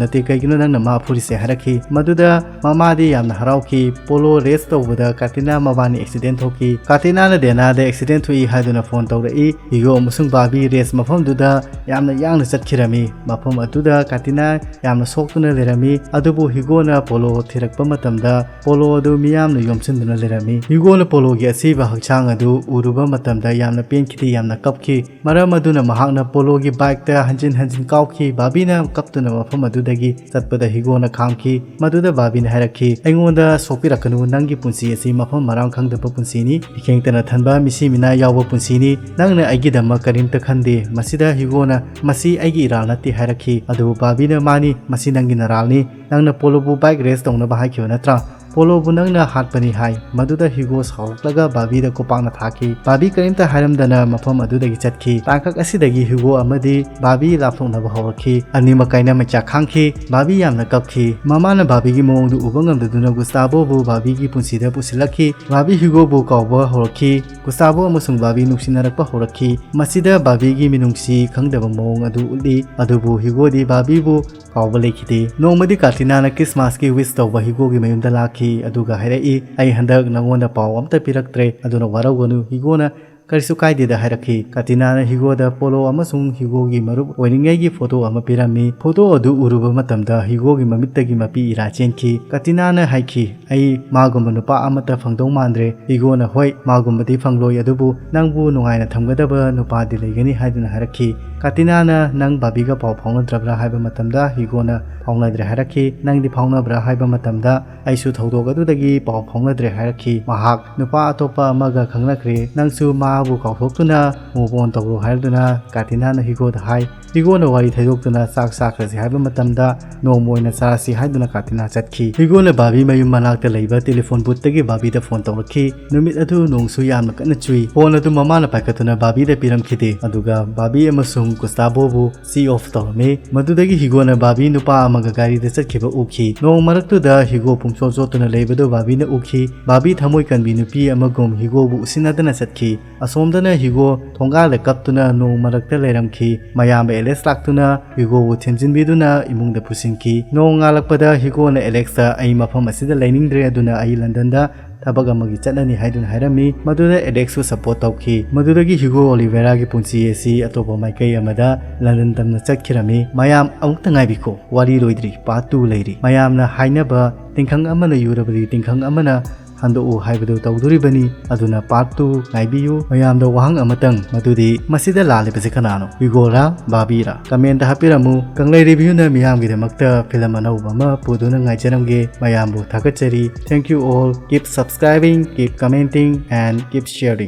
ꯅꯠꯇꯦ, ꯀꯩꯒꯤꯅꯣ ꯅꯪꯅ ꯃꯥ ꯐꯨꯔꯤꯁꯦ ꯍꯥꯏꯔꯛꯈꯤ꯫ ꯃꯗꯨꯗ ꯃꯃꯥꯗꯤ ꯌꯥꯝꯅ ꯍꯔꯥꯎꯈꯤ꯫ ꯄꯣꯂꯣ ꯔꯦꯁ ꯇꯧꯕꯗ ꯀꯥꯇꯤꯅꯥ ꯃꯕꯥꯅꯤ ꯑꯦꯛꯁꯤꯗꯦꯟ ꯊꯣꯛꯈꯤ꯫ ꯀꯥꯇꯤꯅꯥꯅ ꯗꯦꯅꯥꯗ ꯑꯦꯛꯁꯤꯗꯦꯟ ꯊꯣꯛꯏ ꯍꯥꯏꯗꯨꯅ ꯐꯣꯟ ꯇꯧꯔꯛꯏ꯫ ꯍꯤꯒꯣ ꯑꯃꯁꯨꯡ ꯕꯥꯕꯤ ꯔꯦꯁ ꯃꯐꯝꯗꯨꯗ ꯌꯥꯝꯅ ꯌꯥꯡꯅ ꯆꯠꯈꯤꯔꯝꯃꯤ꯫ ꯃꯐꯝ ꯑꯗꯨꯗ ꯀꯥꯇꯤꯅꯥ ꯌꯥꯝꯅ ꯁꯣꯛꯇꯨꯅ ꯂꯩꯔꯝꯃꯤ꯫ ꯑꯗꯨꯕꯨ ꯍꯤꯒꯣꯅ ꯄꯣꯂꯣ ꯊꯤꯔꯛꯄ ꯃꯇꯝꯗ ꯄꯣꯂꯣ ꯑꯗꯨ ꯃꯤꯌꯥꯝꯅ ꯌꯣꯝꯁꯤꯟꯗꯨꯅ ꯂꯩꯔꯝꯃꯤ꯫ ꯍꯤꯒꯣꯅ ꯄꯣꯂꯣꯒꯤ ꯑꯁꯤꯕ ꯍꯛꯆꯥꯡ ꯑꯗꯨ ꯎꯔꯨꯕ ꯃꯇꯝꯗ ꯌꯥꯝꯅ ꯄꯦꯟꯈꯤꯗꯦ, ꯌꯥꯝꯅ ꯀꯞꯈꯤ꯫ ꯃꯔꯝ ꯑꯗꯨꯅ ꯃꯍꯥꯛꯅ ꯄꯣꯂꯣꯒꯤ ꯕꯥꯏꯛꯇ ꯍꯟꯖꯤꯟ ꯍꯟꯖꯤꯟ ꯀꯥꯎꯈꯤ꯫ ꯕꯥꯕꯤꯅ ꯀꯞꯇꯨꯅ ꯃꯐꯝ ꯑꯗꯨꯗꯒꯤ ꯆꯠꯄꯗ ꯍꯤꯒꯣꯅ ꯈꯥꯝꯈꯤ꯫ ꯃꯗꯨꯗ ꯕꯥꯕꯤꯅ ꯍꯥꯏꯔꯛꯈꯤ, "ꯑꯩꯉꯣꯟꯗ ꯁꯣꯛꯄꯤꯔꯛꯀꯅꯨ, ꯅꯪꯒꯤ ꯄꯨꯟꯁꯤ ꯑꯁꯤ ꯃꯐꯝ ꯃꯔꯥꯡ ꯈꯪꯗꯕ ꯄꯨꯟꯁꯤꯅꯤ, ꯏꯈꯦꯡꯇꯅ ꯊꯟꯕ ꯃꯤꯁꯤ ꯃꯤꯅꯥ ꯌꯥꯎꯕ ꯄꯨꯟꯁꯤꯅꯤ꯫ ꯅꯪꯅ ꯑꯩꯒꯤꯗꯃꯛ ꯀꯔꯤꯝꯇ ꯈꯟꯗꯦ꯫" ꯃꯁꯤꯗ ꯍꯤꯒꯣꯅ, "ꯃꯁꯤ ꯑꯩꯒꯤ ꯏꯔꯥꯜ ꯅꯠꯇꯦ" ꯍꯥꯏꯔꯛꯈꯤ꯫ ꯑꯗꯨꯕꯨ ꯕꯥꯕꯤꯅ, "ꯃꯥꯅꯤ, ꯃꯁꯤ ꯅꯪꯒꯤ ꯅꯔꯥꯜꯅꯤ꯫ ꯅꯪꯅ ꯄꯣꯂꯣꯕꯨ ꯕꯥꯏꯛ ꯔꯦꯁ ꯇꯧꯅꯕ ꯍꯥꯏꯈꯤꯕ ꯅꯠꯇ꯭ꯔꯥ? ꯄꯣꯂꯣꯕꯨ ꯅꯪꯅ ꯍꯥꯠꯄꯅꯤ" ꯍꯥꯏ꯫ ꯃꯗꯨꯗ ꯍꯤꯒꯣ ꯁꯥꯎꯔꯛꯂꯒ ꯕꯥꯕꯤꯗ ꯈꯨꯄꯥꯛꯅ ꯊꯥꯈꯤ꯫ ꯕꯥꯕꯤ ꯀꯔꯤꯝꯇ ꯍꯥꯏꯔꯝꯗꯅ ꯃꯐꯝ ꯑꯗꯨꯗꯒꯤ ꯆꯠꯈꯤ꯫ ꯇꯥꯡꯀꯛ ꯑꯁꯤꯗꯒꯤ ꯍꯤꯒꯣ ꯑꯃꯗꯤ ꯕꯥꯕꯤ ꯂꯥꯞꯊꯣꯛꯅꯕ ꯍꯧꯔꯛꯈꯤ꯫ ꯑꯅꯤꯃꯛ ꯀꯥꯏꯅ ꯃꯩꯆꯥꯛ ꯈꯥꯡꯈꯤ꯫ ꯕꯥꯕꯤ ꯌꯥꯝꯅ ꯀꯞꯈꯤ꯫ ꯃꯃꯥꯅ ꯕꯥꯕꯤꯒꯤ ꯃꯑꯣꯡꯗꯨ ꯎꯕ ꯉꯝꯗꯗꯨꯅ ꯒꯨꯁꯇꯥꯕꯣꯕꯨ ꯕꯥꯕꯤꯒꯤ ꯄꯨꯟꯁꯤꯗ ꯄꯨꯁꯤꯜꯂꯛꯈꯤ꯫ ꯕꯥꯕꯤ ꯍꯤꯒꯣꯕꯨ ꯀꯥꯎꯕ ꯍꯧꯔꯛꯈꯤ꯫ ꯒꯨꯁꯇꯥꯕꯣ ꯑꯃꯁꯨꯡ ꯕꯥꯕꯤ ꯅꯨꯡꯁꯤꯅꯔꯛꯄ ꯍꯧꯔꯛꯈꯤ꯫ ꯃꯁꯤꯗ ꯕꯥꯕꯤꯒꯤ ꯃꯤꯅꯨꯡꯁꯤ ꯈꯪꯗꯕ ꯃꯑꯣꯡ ꯑꯗꯨ ꯎꯠꯂꯤ, ꯑꯗꯨꯕꯨ ꯍꯤꯒꯣꯗꯤ ꯕꯥꯕꯤꯕꯨ ꯀꯥꯎꯕ ꯂꯩꯈꯤꯗꯦ꯫ ꯅꯣꯡꯃꯗꯤ ꯀꯥꯇꯤꯅꯥꯅ ꯈ꯭ꯔꯤꯁꯃꯥꯁꯀꯤ ꯋꯤꯁ ꯇꯧꯕ ꯍꯤꯒꯣꯒꯤ ꯃꯌꯨꯝꯗ ꯂꯥꯛꯈꯤ, ꯑꯗꯨꯒ ꯍꯥꯏꯔꯛꯏ, "ꯑꯩ ꯍꯟꯗꯛ ꯅꯉꯣꯟꯗ ꯄꯥꯎ ꯑꯝꯇ ꯄꯤꯔꯛꯇ꯭ꯔꯦ, ꯑꯗꯨꯅ ꯋꯥꯔꯧꯒꯅꯨ꯫" ꯍꯤꯒꯣꯅ, "ꯀꯔꯤꯁꯨ ꯀꯥꯏꯗꯦꯗ" ꯍꯥꯏꯔꯛꯈꯤ꯫ ꯀꯥꯇꯤꯅꯥꯅ ꯍꯤꯒꯣꯗ ꯄꯣꯂꯣ ꯑꯃꯁꯨꯡ ꯍꯤꯒꯣꯒꯤ ꯃꯔꯨꯞ ꯑꯣꯏꯔꯤꯉꯩꯒꯤ ꯐꯣꯇꯣ ꯑꯃ ꯄꯤꯔꯝꯃꯤ꯫ ꯐꯣꯇꯣ ꯑꯗꯨ ꯎꯔꯨꯕ ꯃꯇꯝꯗ ꯍꯤꯒꯣꯒꯤ ꯃꯃꯤꯠꯇꯒꯤ ꯃꯄꯤ ꯏꯔꯥ ꯆꯦꯟꯈꯤ꯫ ꯀꯥꯇꯤꯅꯥꯅ ꯍꯥꯏꯈꯤ, "ꯑꯩ ꯃꯥꯒꯨꯝꯕ ꯅꯨꯄꯥ ꯑꯃꯠꯇ ꯐꯪꯗꯧ ꯃꯥꯟꯗ꯭ꯔꯦ꯫" ꯍꯤꯒꯣꯅ, "ꯍꯣꯏ, ꯃꯥꯒꯨꯝꯕꯗꯤ ꯐꯪꯂꯣꯏ, ꯑꯗꯨꯕꯨ ꯅꯪꯕꯨ ꯅꯨꯡꯉꯥꯏꯅ ꯊꯝꯒꯗꯕ ꯅꯨꯄꯥꯗꯤ ꯂꯩꯒꯅꯤ" ꯍꯥꯏꯗꯨꯅ ꯍꯥꯏꯔꯛꯈꯤ꯫ ꯀꯥꯇꯤꯅꯥꯅ, "ꯅꯪ ꯕꯥꯕꯤꯒ ꯄꯥꯎ ꯐꯥꯎꯅꯗ꯭ꯔꯕ꯭ꯔꯥ?" ꯍꯥꯏꯕ ꯃꯇꯝꯗ ꯍꯤꯒꯣꯅ, "ꯐꯥꯎꯅꯗ꯭ꯔꯦ" ꯍꯥꯏꯔꯛꯈꯤ꯫ "ꯅꯪꯗꯤ ꯐꯥꯎꯅꯕ꯭ꯔꯥ?" ꯍꯥꯏꯕ ꯃꯇꯝꯗ, "ꯑꯩꯁꯨ ꯊꯧꯗꯣꯛ ꯑꯗꯨꯗꯒꯤ ꯄꯥꯎ ꯐꯥꯎꯅꯗ꯭ꯔꯦ" ꯍꯥꯏꯔꯛꯈꯤ꯫ "ꯃꯍꯥꯛ ꯅꯨꯄꯥ ꯑꯇꯣꯞꯄ ꯑꯃꯒ ꯈꯪꯅꯈ꯭ꯔꯦ꯫ ꯅꯪꯁꯨ ꯃꯥ ꯃꯥꯕꯨ ꯀꯥꯎꯊꯣꯛꯇꯨꯅ move on ꯇꯧꯔꯣ ꯍꯥꯏꯗꯨꯅ ꯀꯥꯇꯤꯅꯥꯅ ꯍꯤꯒꯣꯗ ꯍꯥꯏ꯫ ꯍꯤꯒꯣꯅ ꯋꯥꯔꯤ ꯊꯩꯗꯣꯛꯇꯨꯅ ꯆꯥꯛ ꯆꯥꯈ꯭ꯔꯁꯤ ꯍꯥꯏꯕ ꯃꯇꯝꯗ ꯅꯣꯡꯃ ꯑꯣꯏꯅ ꯆꯥꯔꯁꯤ ꯍꯥꯏꯗꯨꯅ ꯀꯥꯇꯤꯅꯥ ꯆꯠꯈꯤ꯫ ꯍꯤꯒꯣꯅ ꯕꯥꯕꯤ ꯃꯌꯨꯝ ꯃꯅꯥꯛꯇ ꯂꯩꯕ ꯇꯦꯂꯤꯐꯣꯟ ꯕꯨꯠꯇꯒꯤ ꯕꯥꯕꯤꯗ ꯐꯣꯟ ꯇꯧꯔꯛꯈꯤ꯫ ꯅꯨꯃꯤꯠ ꯑꯗꯨ ꯅꯣꯡꯁꯨ ꯌꯥꯝꯅ ꯀꯟꯅ ꯆꯨꯏ꯫ ꯐꯣꯟ ꯑꯗꯨ ꯃꯃꯥꯅ ꯄꯥꯏꯈꯠꯇꯨꯅ ꯕꯥꯕꯤꯗ ꯄꯤꯔꯝꯈꯤꯗꯦ꯫ ꯑꯗꯨꯒ ꯕꯥꯕꯤ ꯑꯃꯁꯨꯡ ꯒꯨꯁꯇꯥꯕꯣꯕꯨ switch off ꯇꯧꯔꯝꯃꯤ꯫ ꯃꯗꯨꯗꯒꯤ ꯍꯤꯒꯣꯅ ꯕꯥꯕꯤ ꯅꯨꯄꯥ ꯑꯃꯒ ꯒꯥꯔꯤꯗ ꯆꯠꯈꯤꯕ ꯎꯈꯤ꯫ ꯅꯣꯡ ꯃꯔꯛꯇꯨꯗ ꯍꯤꯒꯣ ꯄꯨꯡꯆꯣꯠ ꯆꯣꯠꯇꯨꯅ ꯂꯩꯕꯗꯨ ꯕꯥꯕꯤꯅ ꯎꯈꯤ꯫ ꯕꯥꯕꯤ ꯊꯃꯣꯏ ꯀꯟꯕꯤ ꯅꯨꯄꯤ ꯑꯃꯒꯨꯝ ꯍꯤꯒꯣꯕꯨ ꯎꯁꯤꯟꯅꯗꯅ ꯆꯠꯈꯤ꯫ ꯑꯁꯣꯝꯗꯅ ꯍꯤꯒꯣ ꯊꯣꯡꯒꯥꯜꯗ ꯀꯞꯇꯨꯅ ꯅꯣꯡ ꯃꯔꯛꯇ ꯂꯩꯔꯝꯈꯤ꯫ ꯃꯌꯥꯝꯕ ꯑꯦꯂꯦꯛꯁ ꯂꯥꯛꯇꯨꯅ ꯍꯤꯒꯣꯕꯨ ꯊꯦꯝꯖꯤꯟꯕꯤꯗꯨꯅ ꯏꯃꯨꯡꯗ ꯄꯨꯁꯤꯟꯈꯤ꯫ ꯅꯣꯡ ꯉꯥꯜꯂꯛꯄꯗ ꯍꯤꯒꯣꯅ ꯑꯦꯂꯦꯛꯁꯇ "ꯑꯩ ꯃꯐꯝ ꯑꯁꯤꯗ ꯂꯩꯅꯤꯡꯗ꯭ꯔꯦ, ꯑꯗꯨꯅ ꯑꯩ ꯂꯟꯗꯟꯗ ꯊꯕꯛ ꯑꯃꯒꯤ ꯆꯠꯂꯅꯤ" ꯍꯥꯏꯗꯨꯅ ꯍꯥꯏꯔꯝꯃꯤ꯫ ꯃꯗꯨꯗ ꯑꯦꯂꯦꯛꯁꯁꯨ support ꯇꯧꯈꯤ꯫ ꯃꯗꯨꯗꯒꯤ ꯍꯤꯒꯣ ꯑꯣꯂꯤꯚꯦꯔꯥꯒꯤ ꯄꯨꯟꯁꯤ ꯑꯁꯤ ꯑꯇꯣꯞꯄ ꯃꯥꯏꯀꯩ ꯑꯃꯗ ꯂꯟꯗꯟ ꯇꯝꯅ ꯆꯠꯈꯤꯔꯝꯃꯤ꯫ ꯃꯌꯥꯝ ꯑꯃꯨꯛꯇ ꯉꯥꯏꯕꯤꯈꯣ, ꯋꯥꯔꯤ ꯂꯣꯏꯗ꯭ꯔꯤ, part two ꯂꯩꯔꯤ꯫ ꯃꯌꯥꯝꯅ ꯍꯥꯏꯅꯕ "ꯇꯤꯡꯈꯪ ꯑꯃꯅ ꯌꯨꯔꯕꯗꯤ ꯇꯤꯡꯈꯪ ꯑꯃꯅ ꯍꯟꯗꯣꯛꯎ" ꯍꯥꯏꯕꯗꯨ ꯇꯧꯗꯣꯔꯤꯕꯅꯤ꯫ ꯑꯗꯨꯅ part two ꯉꯥꯏꯕꯤꯌꯨ꯫ ꯃꯌꯥꯝꯗ ꯋꯥꯍꯪ ꯑꯃꯇꯪ, ꯃꯗꯨꯗꯤ ꯃꯁꯤꯗ ꯂꯥꯜꯂꯤꯕꯁꯤ ꯀꯅꯥꯅꯣ, ꯍꯤꯒꯣꯔꯥ ꯕꯥꯕꯤꯔꯥ? Comment ꯍꯥꯞꯄꯤꯔꯝꯃꯨ꯫ ꯀꯪꯂꯩ Review ꯅ ꯃꯤꯌꯥꯝꯒꯤꯗꯃꯛꯇ film ꯑꯅꯧꯕ ꯑꯃ ꯄꯨꯗꯨꯅ ꯉꯥꯏꯖꯔꯝꯒꯦ꯫ ꯃꯌꯥꯝꯕꯨ ꯊꯥꯒꯠꯆꯔꯤ꯫ Thank you all. Keep subscribing, keep commenting and keep sharing.